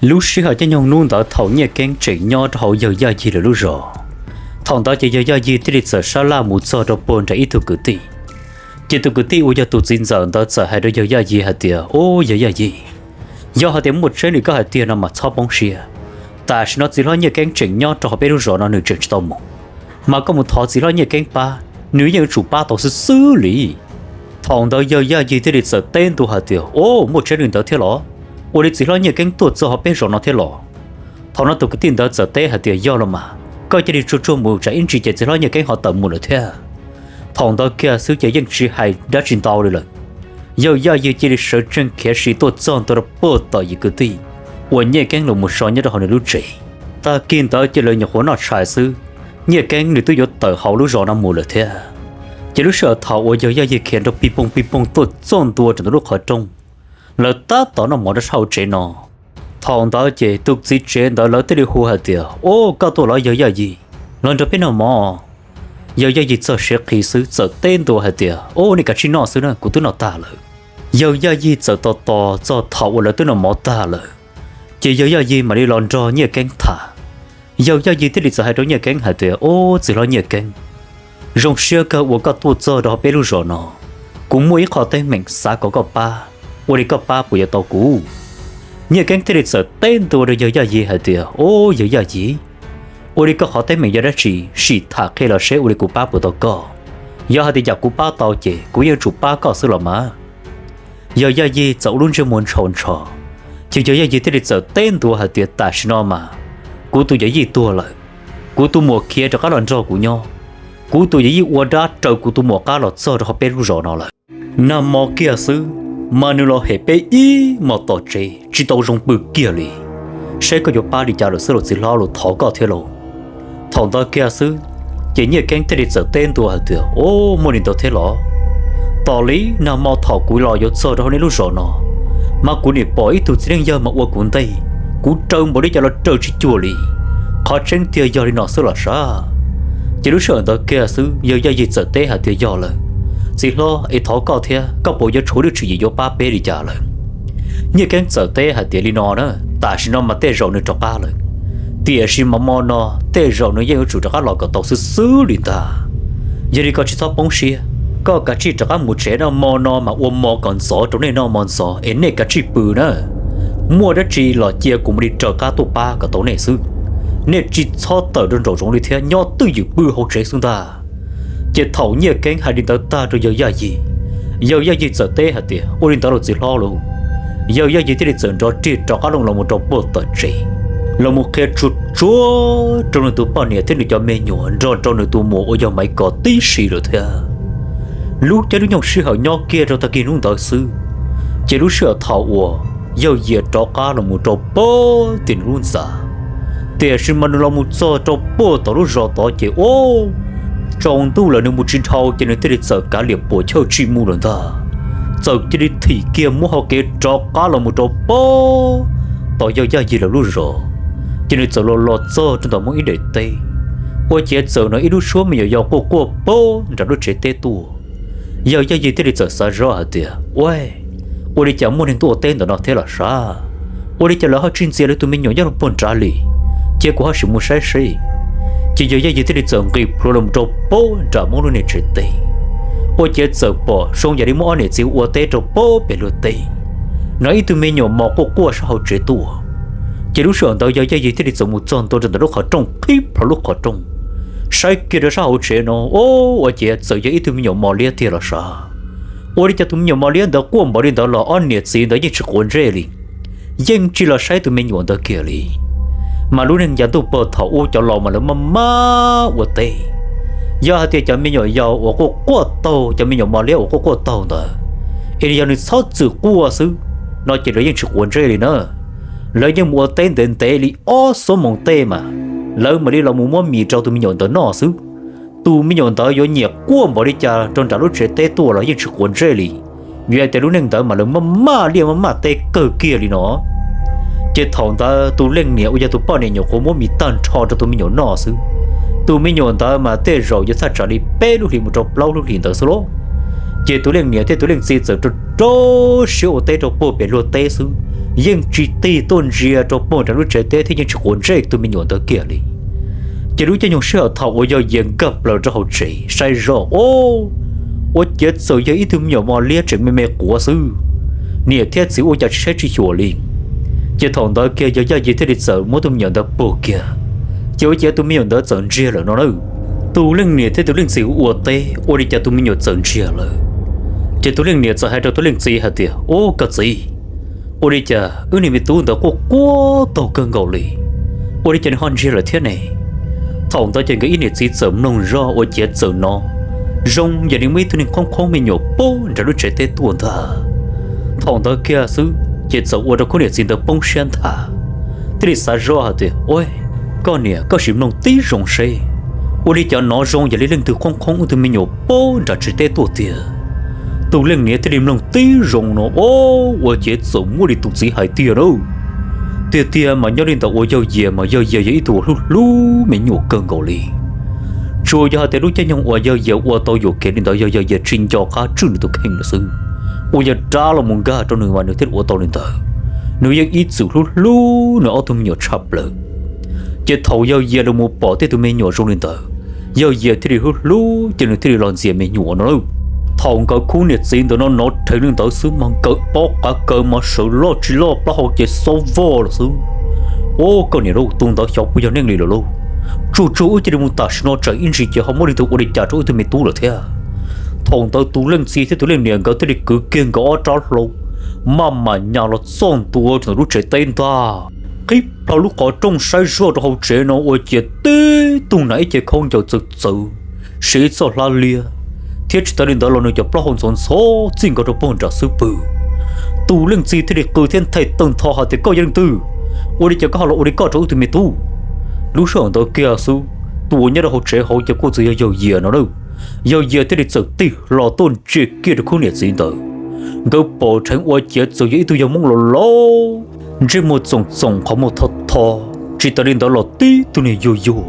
Lub sij hawm caij nyoog hnub ntawd thaum Nyiaj Keeb tseem nyob rau hauv yawg Yaj Yig lawv lub zos, thaum ntawd ces yawg Yaj Yig thiaj li txawm sab laj mus txog rau puag nram ib tug kwv tij. Ces tus kwv tij uas yog tus txiv ntxawm ntawd txawm hais rau yawg Yaj Yig hais tias, Ub, yawg Yaj Yig, yog hais tias muaj tseeb li koj hais tiag no mas txhob poob siab. Tam sim no txiv hlob Nyiaj Keeb tseem nyob rau hauv peb lub zos no, nws tseem tsis tau mus, mas koj mus thov txiv hlob Nyiaj Keeb pab, nws yeej yuav tsum pab tau xwb xwb li. Thaum ntawd yawg Yaj Yig thiaj li txawm teb ntua hais tias, Ub, muaj tseeb li ntawd thiab los? Ua li txiv hlob Nyiaj Keeb tuaj txog hauv peb zos no thiab los? Thaum no tus kwv tij ntawd txawm teb hais tias, Yog los mas, koj cia li tsuag tsuag mus, tsam ib ntsis ces txiv hlob Nyiaj Keeb ho tawm mus lawm thiab. Thaum ntawd kiag xwb ces yeej tsis hais dab tsi ntau li lawm. Yawg Yaj Yig cia li sawv tsees khiav sim tuaj txog ntua rau puag tom yim kwv tij uas Nyiaj Keeb los mus so nyob rau hauv nws lub tsev. Tag kis ntawd ces lawv nyuam qhuav noj tshais xwb, Nyiaj Keeb nws twb yuav tawm hauv lub zos no mus lawm thiab. Ces lub sij hawm thaum uas yawg Yaj Yig khiav nrov pij poog pij poog tuaj txog ntua rau ntawm lub qhov rooj, lawv tab tom noj mov rau sab hauv tsev no. Thaum ntawd ces tus txiv tsev ntawd lawv thiaj li hu hais tias, Ub, koj tuaj los yawg Yaj Yig, los nrog peb noj mov. Yawg Yaj Yig txog siav qhi xwb txawm teb ntua hais tias, Ub, nej kav tsij noj xwb na, kuv twb noj tag lawm. Yawg Yaj Yig txawm tos tos txog thaum uas lawv twb noj mov tag lawm, ces yawg Yaj Yig mam li los nrog Nyiaj Keeb tham. Yawg Yaj Yig thiaj li txawm hais rau Nyiaj Keeb hais tias, Ub, txiv hlob Nyiaj Keeb, zoo siab kawg uas koj tuaj txog rau hauv peb lub zos no. Kuv muaj ib qho teeb meem xav kom koj pab, ua li koj pab puas yuav tau kuv? Nyiaj Keeb thiaj li txawm teb ntua rau yawg Yaj Yig hais tias, Ub, yawg Yaj Yig, ua li koj qhov teeb meem yog dab tsi, sim tham qhia los seb ua li kuv pab puas tau koj. Yog hais tias yam kuv pab tau ces kuv yeej yuav tsum pab koj xwb los mas. Yawg Yaj Yig txawm ua lub ntsej muag ntshaus ntsho, ces yawg Yaj Yig thiaj li txawm teb ntua hais tias, Tam sim no mas kuv tus yawm yij tuag lawm, kuv tus muam khiav rov qab los nrog kuv nyob. Kuv tus yawm yij ua dab raws kuv tus muam qab los txog rau hauv peb lub zos no lawm. Nag hmo kiag xwb mas nws los hem peb ib hmos tom tsev tsis tau zoo pw kiag li. Saib koj yuav pab li cas lawm xwb los txiv hlob, los thov koj thiab lauj. Thaum ntawd kiag xwb, ces Nyiaj Keeb thiaj li txawm teb ntua hais tias, Ub, muaj li ntawd thiab los? Tos li nag hmo thaum kuv los yuav txog rau hauv nej lub zos no, mas kuv nim pom ib tug txiv neej yawg mas ua kuv ntej, kuv raws npaum li cas los raws tsis cuag li. Qhov tseeb tiag yog li no xwb los sav? Ces lub sij hawm ntawd kiag xwb yawg Yaj Yig txawm teb hais tias, Yog lawm, txiv hlob, es thov koj thiab, koj puas yuav tshuav lub tswv yim yuav pab peb li cas lawm? Nyiaj Keeb txawm teb hais tias, Li no na, tam sim no mas tej zaum nws rov qab lawm, tiam sis mas hmo no tej zaum nws yeej yuav tsum rov qab los kom tau xwb xwb li ntag. Yog li koj tsis txhob poob siab, koj kav tsij rov qab mus tsev no, hmo no mas ua mov kom ntxov rau nej noj mov ntxov es nej kav tsij pw na. Muaj dab tsi los cia kuv mam li raws qab tuaj pab kom tau nej xwb. Nej tsis txhob tawm rau nraum zoov li thiab, nyob twj ywm pw hauv tsev xwb ntag. Ces thaum Nyiaj Keeb hais li ntawd tag rau yawg Yaj Yig, yawg Yaj Yig txawm teb hais tias, Ua li ntawd los txiv hlob lauj. Yawg Yaj Yig thiaj li txawm nrov rig rov qab los mus rau puag tom tsev, los mus qhia tsuag tsuag rau nws tus poj niam thiab nws cov me nyuam nrog rau nws tus muam uas yog Maiv Kos tib si lawm thiab. Lub caij lub nyoog sij hawm nyob kiag rau tag kis hnub ntawd xwb, ces lub sij hawm thaum uas yawg Yias rov qab los mus rau puag tim nws lub ntxa, tiam sis mas nws los mus txog rau puag tom lub zos tod ces ub, tsaus ntuj lawm nws mus tsis dhau ces nws thiaj li txawm kav liam puam chawj tsis mus lawm ntag. Txawm cia li thim kiag muab hau kev rov qab los mus rau puag tom yawg Yaj Yig lawv lub zos, ces nws txawm los los txog rau ntawm muaj ib daim teb, ua ciav txawm hnov ib lub suab me nyuam yaus quaj quaj puag nram lub tsev teb tuaj. Yawg Yaj Yig thiaj li txawm xav zoj hais tias, Ua, ua li cas muaj neeg tuaj ua teb ntawm no thiab los sav? Ua li cas lawv ho tsis ntxias lawv tus me nyuam nyob rau puag nrad li? Cia kuv ho sim mus saib seb. Ces yawg Yaj Yig thiaj li txawm nqis plhuav los rau puag nram Hmoob lub niag tsev teb, ua ciav txawm pom zoo yam li muaj ob niam txiv ua teb rau puag pem luag teb, hnov ib tug me nyuam mos quaj quaj sab hauv tsev tuaj. Ces lub sij hawm ntawd yawg Yaj Yig thiaj li txawm mus txog ntua rau ntawm lub qhov rooj, qhib plhuav lub qhov rooj, saib kiag rau sab hauv tsev no, ua ciav txawm yog ib tug me nyuam mos liab tiag los sav. Ua li cas tus me nyuam mos liab ntawd quaj npaum li ntawd los ob niam txiv ntawd yeej tsis quav ntsej li, yeej tsis los saib tus me nyuam ntawd kiag li. Mas lub neej yav ntuj pog thaum ub cov laus mas lawv maj maj ua teb, yog hais tias cov me nyuam yaus uas quaj quaj taug, cov me nyuam mos liab uas quaj quaj taug ntawd, es yog nws txhob txwm quaj xwb no ces lawv yeej tsis quav ntsej li na. Lawv yeej mus ua teb ntev ntev li ob xuab moos tej mas lawv mam li los mus muab mis rau tus me nyuam ntawd noj xwb. Tus me nyuam ntawd yuav nyiam quaj npaum li cas rau nram lub tsev teb tuaj los yeej tsis quav ntsej li, vim hais tias lub neej ntawd mas lawv maj maj liaj maj maj teb kawg kiag li no. Ces thaum ntawd tus leej niam uas yog tus poj niam nyuam qhuav muab mis tag nrho rau tus me nyuam noj xwb. Tus me nyuam ntawd mas tej zaum yuav txhaj tsam li peb lub hlis mus rau plaub lub hlis ntawd xwb lauj. Ces tus leej niam thiab tus leej txiv txawm rau rau siab ua teb rau puag pem luag teb xwb, yeej tsis tig tuaj ntsia rau puag nram lub tsev teb thiab yeej tsis quav ntsej tus me nyuam ntawd kiag li. Ces lub caij nyoog sij hawm thaum uas Yawg Yias nkag plaws rau hauv tsev saib zoj, o, ua ciav txawm yog ib tug me nyuam mos liab tseem me me quav xwb, niam thiab txiv ua cas tsis saib tsis xyuas li. Ces thaum ntawd kiag Yawg Yaj Yis thiaj li txawm muab tus me nyuam ntawd puag kiag, ces ua ciav tus me nyuam ntawd txawm ntsiag lawm no na. Tus leej niam thiab tus leej txiv ua teb ua li cas tus me nyuam txawm ntsiag lawm. Ces tus leej niam txawm hais rau tus leej txiv hais tias, Ub, koj txiv, ua li cas wb niag me tub ntawd quaj quaj taug kawg nkaus li, ua li cas nws ho ntsiag lawm thiab ne? Thaum ntawd ces nkawd ib niam txiv txawm mloog zoj ua ciav txawm hnov zoo yam li muaj ib tug neeg qhoob qhoob me nyuam puag nram lub tsev teb tuaj ntag. Thaum ntawd kiag xwb ces txawm ua rau khub niam txiv ntawd poob siab ntag, thiaj li xav zoj hais tias, Ua, koj niam, koj sim mloog tib zoo seb, ua li cas hnov zoo yam li leej twg qhoob qhoob wb tug me nyuam puag nram tsev teb tuaj tiag. Tus leej niam thiaj li mloog tib zoo no, o, ua ciav txawm muaj li tus txiv hais tiag na. Tiag tiag mas nyob li ntawm uas Yawg Yias mas Yawg Yias yog ib tug uas hlub hlub me nyuam kawg nkaus li. Tsuas yog hais tias lub caij nyoog uas Yawg Yias ua tau yuam kev li ntawd yog Yawg Yias tsis nco qab tswj nws tus kheej lawm xwb. Ua yog rab los mus nkag rau nws mas nws thiaj li ua tau li ntawd. Nws yeej ib txwm hlub hlub nws ob tug me nyuam tshaj plaws. Ces thaum Yawg Yias los mus pom tej tus me nyuam zoo li ntawd, Yawg Yias thiaj li hlub hlub ces nws thiaj li los ntxias me nyuam no lawm. Thaum nkawd khub niam txiv ntawm no hnov dheev li ntawd xwb mas nkawd pob qav kaws mas sawv loj tsis loj plaub hau ces xob vog lawm xwb. Ua, koj niam lauj, tus ntawd xyov puas yog neeg li lawm lauj. Tsuag tsuag wb cia li mus tam sim no tsam ib ntsis ces ho muaj leej twg ua li cas rau wb tug me tub lawm thiab. Thaum ntawd tus leej txiv thiab tus leej niam nkawd thiaj li kwv kiag nkawd ob rab hlau, maj mam nyas los txog ntua ntawm lub tsev teb ntag. Qhib plho lub qhov rooj saib zoj rau hauv tsev no ua ciav tib tug nas ib ce khaub ncaws txawv txawv, siv ib txoj hlab liab, thiab tsis tas li ntawd los nws cov plaub hau ntxhov ntxhov txij nkaus rau puag nram xub pwg. Tus leej txiv thiaj li qw thiab nthe tawg ntho hais tias, Koj yog leej twg? Ua li cas koj ho los ua li koj rau wb tug me tub? Lub sij hawm ntawd kiag xwb, tus uas nyob rau hauv tsev hauv ces kuj txawm yog Yawg Yias no lawm. Yawg Yias thiaj li txawm tig hlo tuaj ntsia kiag rau khub niam txiv ntawd. Nkawd pom dheev ua ciav txawm yog ib tug yawg Hmoob laus laus, ntsej muag txoom txoom qhov muag tho tho, tsis tas li ntawd los tib tug niag yuag yuag.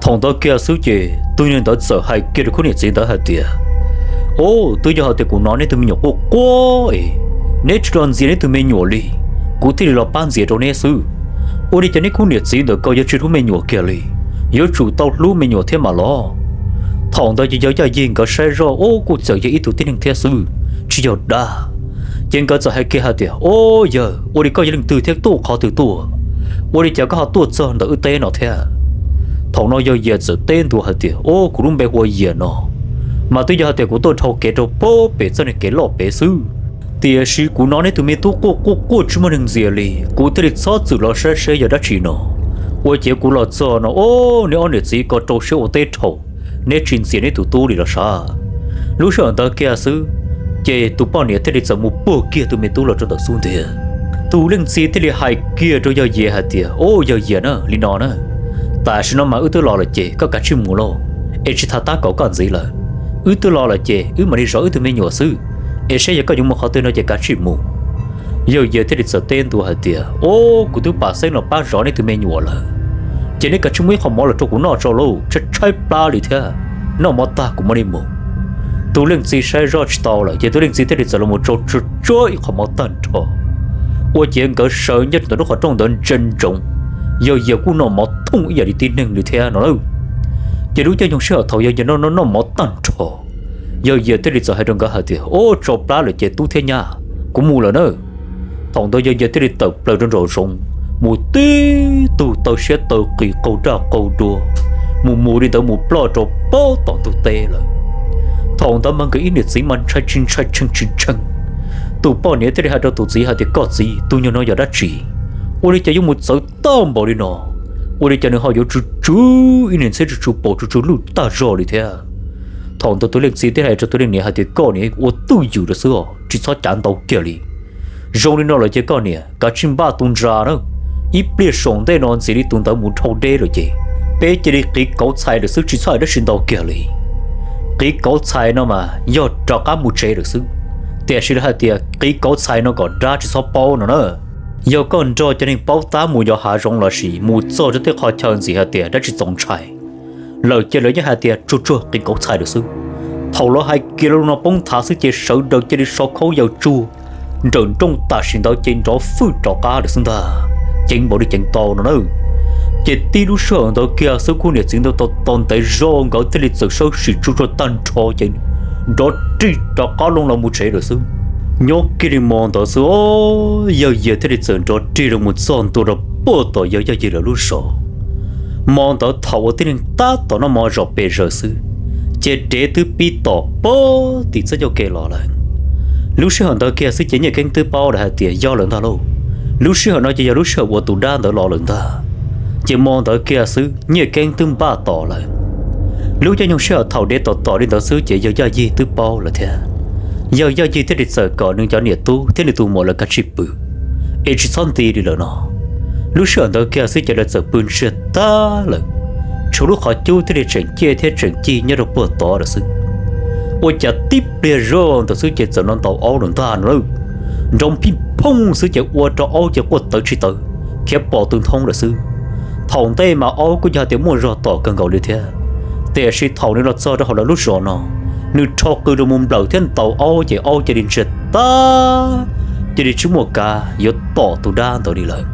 Thaum ntawd kiag xwb ces tus niag ntawd txawm hais kiag rau khub niam txiv ntawd hais tias, Ub, twb yog hais tias kuv hnov neb tug me nyuam quaj quaj es neb tsis los ntxias neb tug me nyuam li, kuv thiaj li los pab ntxias rau neb xwb. Ua li cas neb khub niam txiv ntawm ko yuav tsis hlub me nyuam kiag li, yuav tsum tau hlub me nyuam thiab mas los. Thaum ntawd ces Yawg Yaj Yis nkawd saib zoj, ub, kuj txawm yog ib tug tib neeg thiab xwb, tsis yog dab. Ces nkawd txawm hais kiag hais tias, Ub yawg, ua li koj yog leej twg thiab tuaj qhov twg tuaj? Ua li cas koj ho tuaj txog ntawm wb teb no thiab? Thaum no Yawg Yias txawm teb ntua hais tias, Ub, kuv lub npe hu ua Yias no, mas twb yog hais tias kuv tuaj dhau kev rau puag pem txoj niag kev loj pem xwb. Tiam sis kuv hnov neb tus me tub quaj quaj quaj tsis muaj neeg ntxias li, kuv thiaj li txhob txwm los saib seb yog dab tsi no. Ua ciav kuv los txog no, ub, neb ob niam txiv ko rau siab ua teb dhau, neb tsis ntxias neb tus tub li los sav. Lub sij hawm ntawd kiag xwb, ces tus poj niam thiaj li txawm mus puag kiag tus me tub los rau ntawm xub ntiag. Tus leej txiv thiaj li hais kiag rau Yawg Yias hais tias, Ub, Yawg Yias na, li no na, tam sim no mas wb twb los lawm ces koj kav tsij mus lauj, es tsis tas tab kaum koj ntxiv lawm. Wb twb los lawm ces wb mam li zov wb tus me nyuam xwb, es saib yog koj yuav mus qhov twg no ces kav tsij mus. Yawg Yias thiaj li txawm teb ntua hais tias, Ub, kuv twb pam xeeb los pab zov neb tus me nyuam lawm, ces neb kav tsij muab ib qho mov los rau kuv noj tso lauj, tshaib tshaib plab li thiab, noj mov tag kuv mam li mus. Tus leej txiv saib zoj tsis tau lawm ces tus leej txiv thiaj li txawm los mus tsuag tsuag ib qho mov tag nrho. Ua ciav nkawd sawv nyob rau ntawm lub qhov rooj ntawd ntsia ntsoov, Yawg Yias kuj noj mov thooj ib yam li tib neeg li thiab no lawm. Ces lub caij nyoog sij hawm thaum Yawg Yias noj noj mov tag nrho, Yawg Yias thiaj li txawm hais rau nkawd hais tias, Ub, tso plab lawm ces tub thiab nyab, kuv mus lawm na. Thaum ntawd Yawg Yias thiaj li tawm plaws rau nraum zoov, mus tib tug taw siab taw qis qaug daj qaug dua, mus mus li ntawd mus ploj rau puag tom ntug teb lawm. Thaum ntawd mas nkawd ib niam txiv mas ntshai tsis ntshai tshee tsis tshee. Tus poj niam thiaj li hais rau tus txiv hais tias, Koj txiv, tus nyuag no yog dab tsi? Ua li cas yuav mus txawv tag npaum li no? Ua li cas nws ho yuav tsw tsw ib niag ntxhiab tsw tsw paus tsw tsw lwj tag zog li thiab? Thaum ntawd tus leej txiv thiaj hais rau tus leej niam hais tias, Koj niam, ua twj ywm lawm xwb os, tsis txhob cav ntau kiag li. Zoo li no lawm ces koj niam kav tsij npaj tus ntsa na, ib pliag saum ntej no ntxias li tus ntawd mus dhau deb lawm ces peb cia li qiv kauv txhais lawm xwb, tsis txhob hais dab tsi ntau kiag li. Qiv kauv txhais no mas yog rov qab mus tsev lawm xwb, tiam sis lawv hais tias qiv kauv txhais no kom dab tsis txhob paub no na. Yog koj nrog cov neeg paub tab mus yos hav zoov los sis mus txog rau tej qhov chaw ntxiv hais tias dab tsi txaus ntshai lawm ces lawv yeej hais tias tsuag tsuag qiv kauv txhais lawm xwb. Thaum lawv hais kiag lo lus no poob nthav xwb ces sawv daws cia li so khaub yaws tsuag, nrawm nrooj tam sim ntawd ces nrov fwj rov qab lawm xwb ntag. Ceev npaum li ceev tau no na. Ces tib lub sij hawm ntawd kiag xwb kuj niam txiv ntawd tau tos ntev zog nkawd thiaj li txawm sawv tsees tsuj tsuag tag nrho ces nrov rig rov qab loo los mus tsev lawm xwb. Nyob kiag li hmo ntawd xwb, yawg Yias thiaj li txawm nrov rig los mus txog ntua rau puag tom yawg Yaj Yig lawv lub zos. Hmo ntawd thaum uas tib neeg tab tom noj mov zom pes zaws xwb, ces dev twb pib tom puag tim txoj cauj kev los lawm. Lub sij hawm ntawd kiag xwb ces Nyiaj Keeb twb paub lawm hais tias yog lawm ntag lauj. Lub sij hawm no ces yog lub sij hawm uas tus dab ntawd los lawm ntag. Ces hmo ntawd kiag xwb Nyiaj Keeb twb npaj tos lawm. Lub caij nyoog sij hawm thaum dev tom tom li ntawd xwb ces yawg Yaj Yig twb paub lawm thiab. Yawg Yaj Yig thiaj li txawm kom nws cov niam tub thiab nws tus muam lawv kav tsij pw, es tsis txhob nti li lawm no. Lub sij hawm ntawd kiag xwb ces lawv txawm pw ntsiag tag lawm, tshuav lub qhov cub thiaj li tseem ciaj thiab tseem cig nyob rau puag tod lawm xwb. Ua cas tib pliag zoj ntawd xwb ces txawm no ntaus aub lawm ntag no lawm. Nrov phij phooj xwb ces ua rau aub ces quaj tawv tsis tawv, khiav pom tus nthoob lawm xwb. Thaum ntej mas aub kuj yog tias muaj zog tom kawg nkaus li thiab, tiam sis thaum nws los txog rau hauv lawv lub zos no, nws rho qw rau mus nplawm thiab ntaus aub ces aub cia li ntsiag tag, cia li tsis muaj kav yuav tom tus dab ntawd li lawm.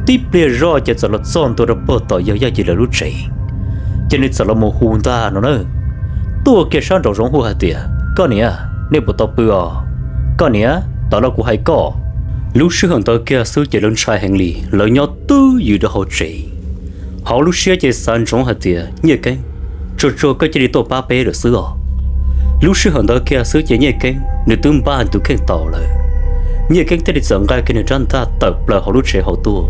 Tib pliag zoj ces txawm los txog ntua rau puag tom yawg Yaj Yig lawv lub tsev, ces nws txawm los mus hu ntag no na. Tuaj kiag sab nraum zoov hu hais tias, koj niam, nej puas tau pw os? Koj niam, tawm los kuv hais koj. Lub sij hawm ntawd kiag xwb ces lawv ntshai heev li, lawv nyob twj ywm rau hauv tsev. Hauv lub siab ces xav ntsoov hais tias, Nyiaj Keeb, tsuag tsuag koj cia li tuaj pab peb lawm xwb os. Lub sij hawm ntawd kiag xwb ces Nyiaj Keeb nws twb npaj tus kheej tau lawm. Nyiaj Keeb thiaj li txawm nqa kiag nws rab ntaj tawm plaws hauv lub tsev hauv tuaj.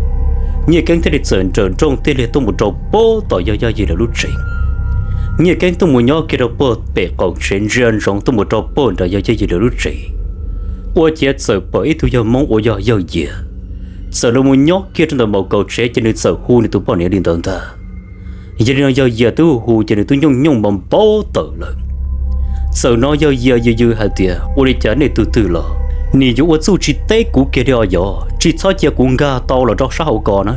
Nyiaj Keeb thiaj li txawm nrawm nrooj tiag liag tuaj mus rau puag tom yawg Yaj Yig lawv lub tsev. Nyiaj Keeb tuaj mus nyob kiag rau puag pem qaum tsev ntsia ntsoov tuaj mus rau puag nram yawg Yaj Yig lawv lub tsev. Ua ciav txawm pom ib tug yawg Hmoob uas yog yawg Yias txawm los mus nyob kiag rau ntawm npaum kaum tsev ces nws txawm hu nws tus poj niam li ntawd ntag. Yog li no yawg Yias twb hu hu ces nws twb nyooj nyooj npau npau taws lawm. Txawm no yawg Yias yws yws hais tias, ua li cas nej tug twg los nim yuav ua txuj tsis teb kuv kiag li os yog? Tsis txhob cia kuv nkag tau los rau sab hauv ko na.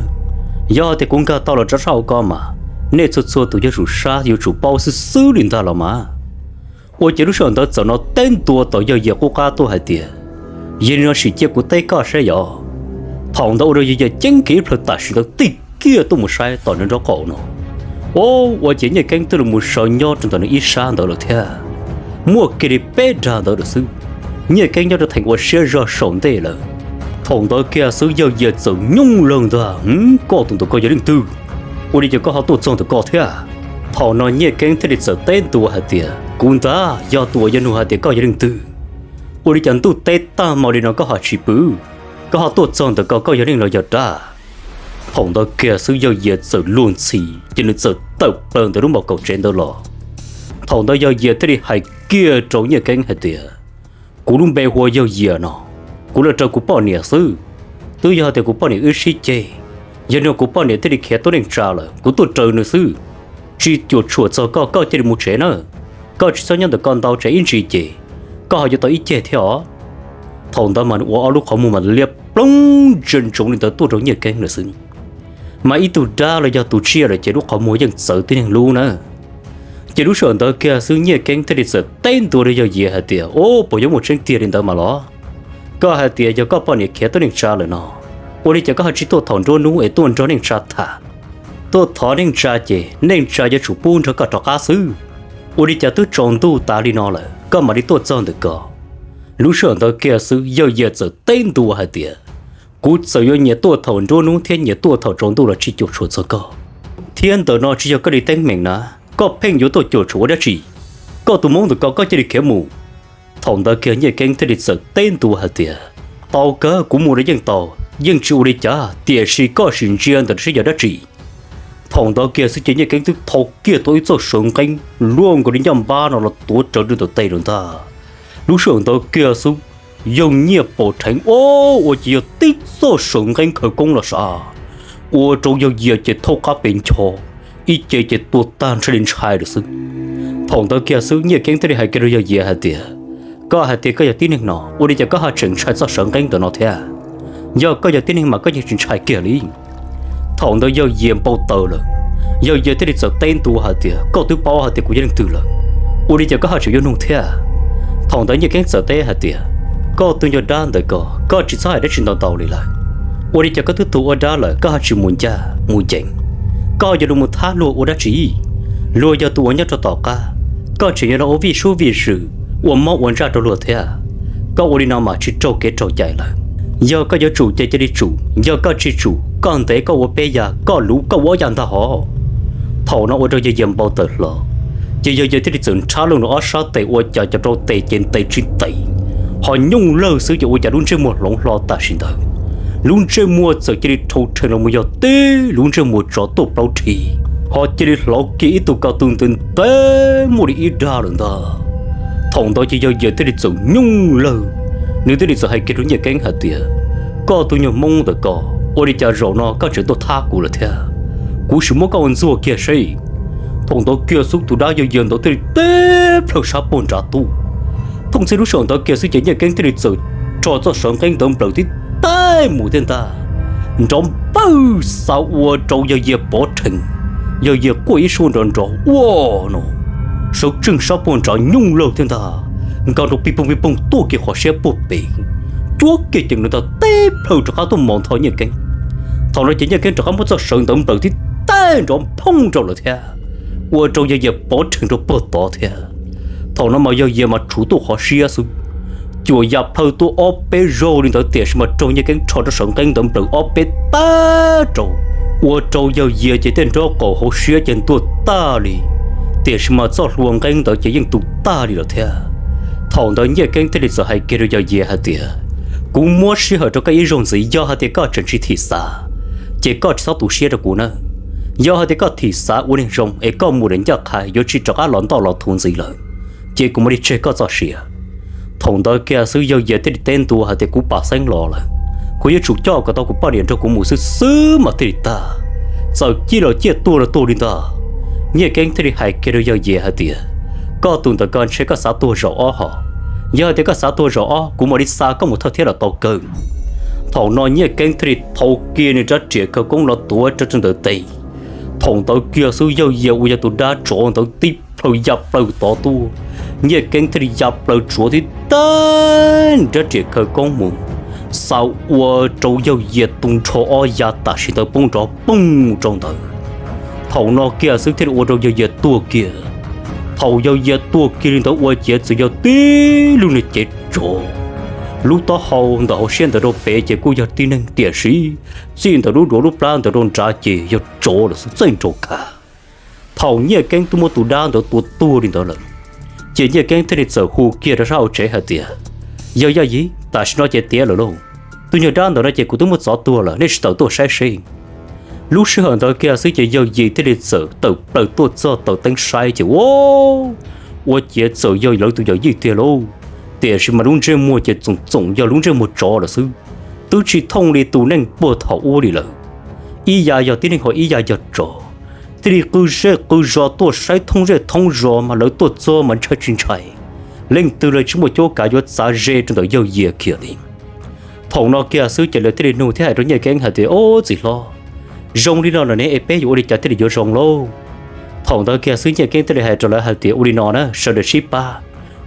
Yog tias kuv nkag tau los rau sab hauv ko mas nej txhua txhua tus yuav tsum sab yuav tsum paub xwb xwb li ntag los mas. Ua ciav lub sij hawm ntawd txawm no teb ntua tom yawg Yias qub qab tuaj hais tias, yog li no sim cia kuv teb koj saib yog. Thaum ntawd ua rau yawg Yias ceeb kiag ib plhaw tam sim ntawd tig kiag tuaj mus saib tom nws nraub qaum no. Ua, ua ciav Nyiaj Keeb twb los mus sawv nyob rau ntawm nws ib sab ntawd lawm thiab. Muaj kiag li peb dag ntawd lawm xwb. Nyiaj Keeb nyob rau theem ua siab zog saum ntej lawm. Thaum ntawd kiag xwb yawg Yias txawm nyooj lawg ntag, koj tus ntawm koj yog leej twg? Ua li cas koj ho tuaj txog ntawm ko thiab? Thaum no Nyiaj Keeb thiaj li txawm teb ntua hais tias, kuv ntag yog tus uas yawg nug hais tias koj yog leej twg. Ua li cas ntuj teb tag hmo li no koj ho tsis pw? Koj ho tuaj txog ntawm ko koj yog leej los yog dab? Thaum ntawd kiag xwb yawg Yias txawm luag ntxhi ces nws txawm tawm plaws ntawm lub npaum kaum tsev ntawd los. Thaum ntawd yawg Yias thiaj li hais kiag rau Nyiaj Keeb hais tias, kuv lub npe hu ua yawg Yias no, kuv los raws kuv poj niam xwb. Twb yog tias kuv poj niam wb sib ceg, yog li no kuv poj niam thiaj li khiav tuaj neej tsa lawm, kuv tuaj raws nws xwb. Tsis cuam tshuam txog koj, koj cia li mus tsev na. Koj tsis txhob nyob ntawm ko ntau tsam ib ntsis ces koj ho yuav tau ib ceg thiab os. Thaum ntawd mas nws ua ob lub qhov muag mas liab ploog ntsia ntsoov li ntawd tuaj rau Nyiaj Keeb lawm xwb. Mas ib tug dab los yog tus tsiaj lawm ces lub qhov muag yeej txawv tib neeg lub na. Ces lub sij hawm ntawd kiag xwb Nyiaj Keeb thiaj li txawm teb ntua rau yawg Yias hais tias, ub, puas yuav muaj tseeb tiag li ntawd mas los? Koj hais tias yog koj poj niam khiav tuaj neej tsa lawm no, ua li cas koj ho tsis tuaj thaum nruab hnub es tuaj nrog neej tsa tham? Tuaj thov neej tsa ces neej tsa yuav tsum pub nrog koj rov qab xwb. Ua li cas twb tsaus ntuj tas li no lawm koj mam li tuaj txog ntawm ko? Lub sij hawm ntawd kiag xwb yawg Yias txawm teb ntua hais tias, kuv txawm yuav nyiam tuaj thaum nruab hnub thiab nyiam tuaj thaum tsaus ntuj los tsis cuam tshuam txog koj. Thiab ntawm no tsis yog koj li teeb meem na, koj pheej yuav tuaj cuam tshuam ua dab tsi? Koj tus Hmoob ntawm ko koj cia li khiav mus. Thaum ntawd kiag Nyiaj Keeb thiaj li txawm teb ntua hais tias, tau kawg, kuv mus los yeej tau, yeej tsis ua li cas, tiam sis koj sim ntsia ntawm rau seb yog dab tsi. Thaum ntawd kiag xwb ces Nyiaj Keeb twb thau kiag tau ib txoj sawv nqeeb luaj nkaus li ncaj npab no los tuav rawv rau ntawm tes lawm ntag. Lub sij hawm ntawd kiag xwb, yawg Nyiaj pom dheev, ua, ua ciav yog tib txoj sawv nqeeb khawv koob los sav, ua rau yawg Yias ces thaub qab pes ncho, ib ce ces tua tag ntshai li ntshai lawm xwb. Thaum ntawd kiag xwb Nyiaj Keeb thiaj li hais kiag rau yawg Yias hais tias, koj hais tias koj yog tib neeg no, ua li cas koj ho tseem ntshai txoj sawv nqeeb ntawm no thiab? Yog koj yog tib neeg mas koj yeej tsis ntshai kiag li. Thaum ntawd yawg Yias npau taws lawm, yawg Yias thiaj li txawm teb ntua hais tias, koj twb paub hais tias kuv yog leej twg lawm, ua li cas koj ho tseem yuav nug thiab? Thaum ntawd Nyiaj Keeb txawm teb hais tias, Koj tus nyuag dab ntawm ko, koj tsis txhob hais dab tsi ntau ntau li lawm. Ua li cas koj twb tuag ua dab lawm koj ho tsis mus ncaj mus ncees? Koj yog luag mus thab luag ua dab tsi? Luag yog tus uas nyob rau tom qab, koj tseem yuav los ua vij sub vij zws, ua mob ua ntsaj rau luag thiab. Koj ua li no mas tsis raug kev raug cai lawm. Yog koj yuav tsum ces cia li tsum, yog koj tsis tsum koj ntev koj ua peb yav, koj luv koj ua ob yav ntag hov. Thaum no ua rau yawg Yias npau taws hlo, ces yawg Yias thiaj li txawm nrhab loo nws ob sab tes ua cas cov rau tes ces ntev tsis ntev, ho nyooj lawg xwb ces ua cas lub ntsej muag hloov hlo tam sim ntawd, lub ntsej muag txawm cia li rhau rhees los mus yog tib lub ntsej muag tsov tuaj plaub rhi, ho cia li hlauv kiag ib tug ko tw ntev ntev muaj li ib dag lawm ntag. Thaum ntawd ces yawg Yias thiaj li txawm nyooj lawg, nws thiaj li txawm hais kiag rau Nyiaj Keeb hais tias, koj tus nyuag Hmoob ntawm ko, ua li cas zaum no koj tseem tuaj thab kuv lawm thiab? Kuv sim muab koj ua ntxuag kiag seb. Thaum ntawd kiag xwb tus dab yawg Yias ntawd thiaj li teb plhaw sab puag nrad tuaj. Thooj txhij lub sij hawm ntawd kiag xwb ces Nyiaj Keeb thiaj li txawm rho txoj sawv nqeeb ntawd nplawm tib teg mus thiab ntag, nrov npawg xa ua rau yawg Yias pov rhees. Yawg Yias quaj ib suab nrov nrov ua no, sawv tsees sab puag nrad nyooj lawg thiab ntag, nkaug rau pij poog pij poog tuaj kiag qhov siab puag pem, cuab kiag ceem nws ntag teb plhaw rov qab tuaj mos ntho Nyiaj Keeb. Thaum no ces Nyiaj Keeb rov qab muab txoj sawv ntawd nplawm tib teg nrov nphooj rau lawm thiab, ua rau yawg Yias pov rhees rau puag tod thiab. Thaum no mas yawg Yias mas tshuv tuaj qhov siab xwb, cuam ya plhaw tuaj ob peb zaug li ntawd tiam sis mas raug Nyiaj Keeb rho rau sawv nqeeb ntawd nplawm ob peb tag rau, ua rau yawg Yias ces tej nraub qaum hauv siab ces ntuag tag li, tiam sis mas txoj hlua nqeeb ntawd ces yeej tu tag li lawm thiab. Thaum ntawd Nyiaj Keeb thiaj li txawm hais kiag rau yawg Yias hais tias, kuv muab sij hawm rau koj ib zaug ntxiv, yog hais tias koj tseem tsis thim xav, ces koj tsis txhob tu siab rau kuv na. Yog hais tias koj thim xav ua neeg zoo es koj mus lawm ncaj qha yuav tsis rov qab los ntoj los thuv ntxiv lawm, ces kuv mam li tseg koj txoj sia. Thaum ntawd kiag xwb yawg Yias thiaj li teb ntua hais tias kuv pam xeeb los lawm, kuv yuav tsum coj kom tau kuv poj niam nrog kuv mus xwb xwb mas thiaj li tag. Txawm ciaj los ciaj tuag los tuag li ntag. Nyiaj Keeb thiaj li hais kiag rau yawg Yias hais tias, koj tus ntawm ko ntshe koj xav tuag zaum ob hos. Yog hais tias koj xav tuag zaum ob kuv mam li xa koj mus thawj thiab los tau kawg. Thaum no Nyiaj Keeb thiaj li thau kiag nws rab riam khawv koob los tuav rau ntawm tes. Thaum ntawd kiag xwb yawg Yias uas yog tus dab tsov ntawd tib plhaw ya plaws tod tuaj. Nyiaj Keeb thiaj li ya plaws tsuav tib teg rab riam khawv koob mus, xa ua rau yawg Yias tus nrho ob yav tam sim ntawd poob nrov poog rau ntawd. Thaum no kiag xwb thiaj li ua rau yawg Yias tuag kiag. Thaum yawg Yias tuag kiag li ntawd ua ciav txawm yog tib lub niag cev tsov, lub taub hau ntawm hauv siab ntawd rau pem ces kuj yog tib neeg tiam sis txij ntawm lub duav lub plab ntawd rau nrad ces yog tsov lawm xwb txawj nraus khav. Thaum Nyiaj Keeb twb muab tus dab ntawd tua tuag li ntawd lawm, ces Nyiaj Keeb thiaj li txawm hu kiag rau sab hauv tsev hais tias, yawg Yaj Yim, tam sim no ces tiav lawm lauj. Tus nyuag dab ntawd no ces kuv twb muab txov tuag lawm, nej tsis tawm tuaj saib seb. Lub sij hawm ntawd kiag xwb ces yawg Yim thiaj li txawm tawm plaws tuaj txog taws teeb saib ces ua, ua ciav txawm yog lawv tus yawm yij tiag lauj. Tiam sis mas lub ntsej muag ces txoom txoom yog lub ntsej muag tsov lawm xwb, twb tsis thooj li tus neeg puag thaum ub li lawm. Ib yav yog tib neeg ho ib yav yog tsov, thiaj li qw zej qw zos tuaj saib thoob zej thoob zos mas lawv tuaj txog mas ntshai tsis ntshai, leej twg los tsis muaj cuab kav yuav txav ze rau ntawm yawg Yias kiag li. Thaum no kiag xwb ces lawv thiaj li nug thiab hais rau Nyiaj Keeb hais tias, ob txiv hlob, zoo li no lawm ne es peb yuav ua li cas thiaj li yuav zoo lauj? Thaum ntawd kiag xwb Nyiaj Keeb thiaj li hais rau lawv hais tias, ua li no na, sawv daws sib pab,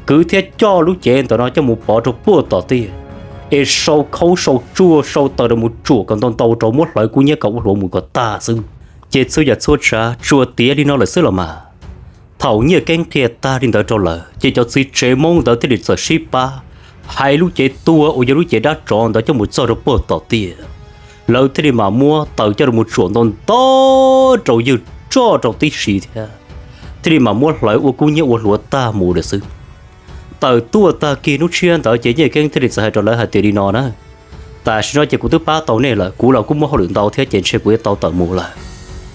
kwv thiab coj lub cev ntawm no coj mus pov rau puag tom tiaj, es sau khaub sau tsuag sau taws rau mus tsuam kom ntau ntau rau muab hlawv kub hnyiab kom ua hluav mus kom tag xwb, ces txhua yam txhua tsav tsuas tiav li no lawm xwb los mas. Thaum Nyiaj Keeb qhia tag li ntawd rau lawv ces cov txiv tsev Hmoob ntawd thiaj li txawm sib pab hais lub cev tuag uas yog lub cev dab tsov ntawd coj mus txog rau puag tom tiaj. Lawv thiaj li mam muab taws coj rau mus tsuam ntau ntau rau ywg roj rau tib si thiab, thiaj li mam muab hlawv ua kub hnyiab ua hluav tag mus lawm xwb. Tawm tuaj tag kis hnub tshiab ntawd ces Nyiaj Keeb thiaj li txawm hais rau lawv hais tias, li no na, tam sim no ces kuv twb pab tau nej lawm, kuv los kuj muaj hauj lwm ntau thiab ces ntshe kuv yuav tau tawm mus lawm.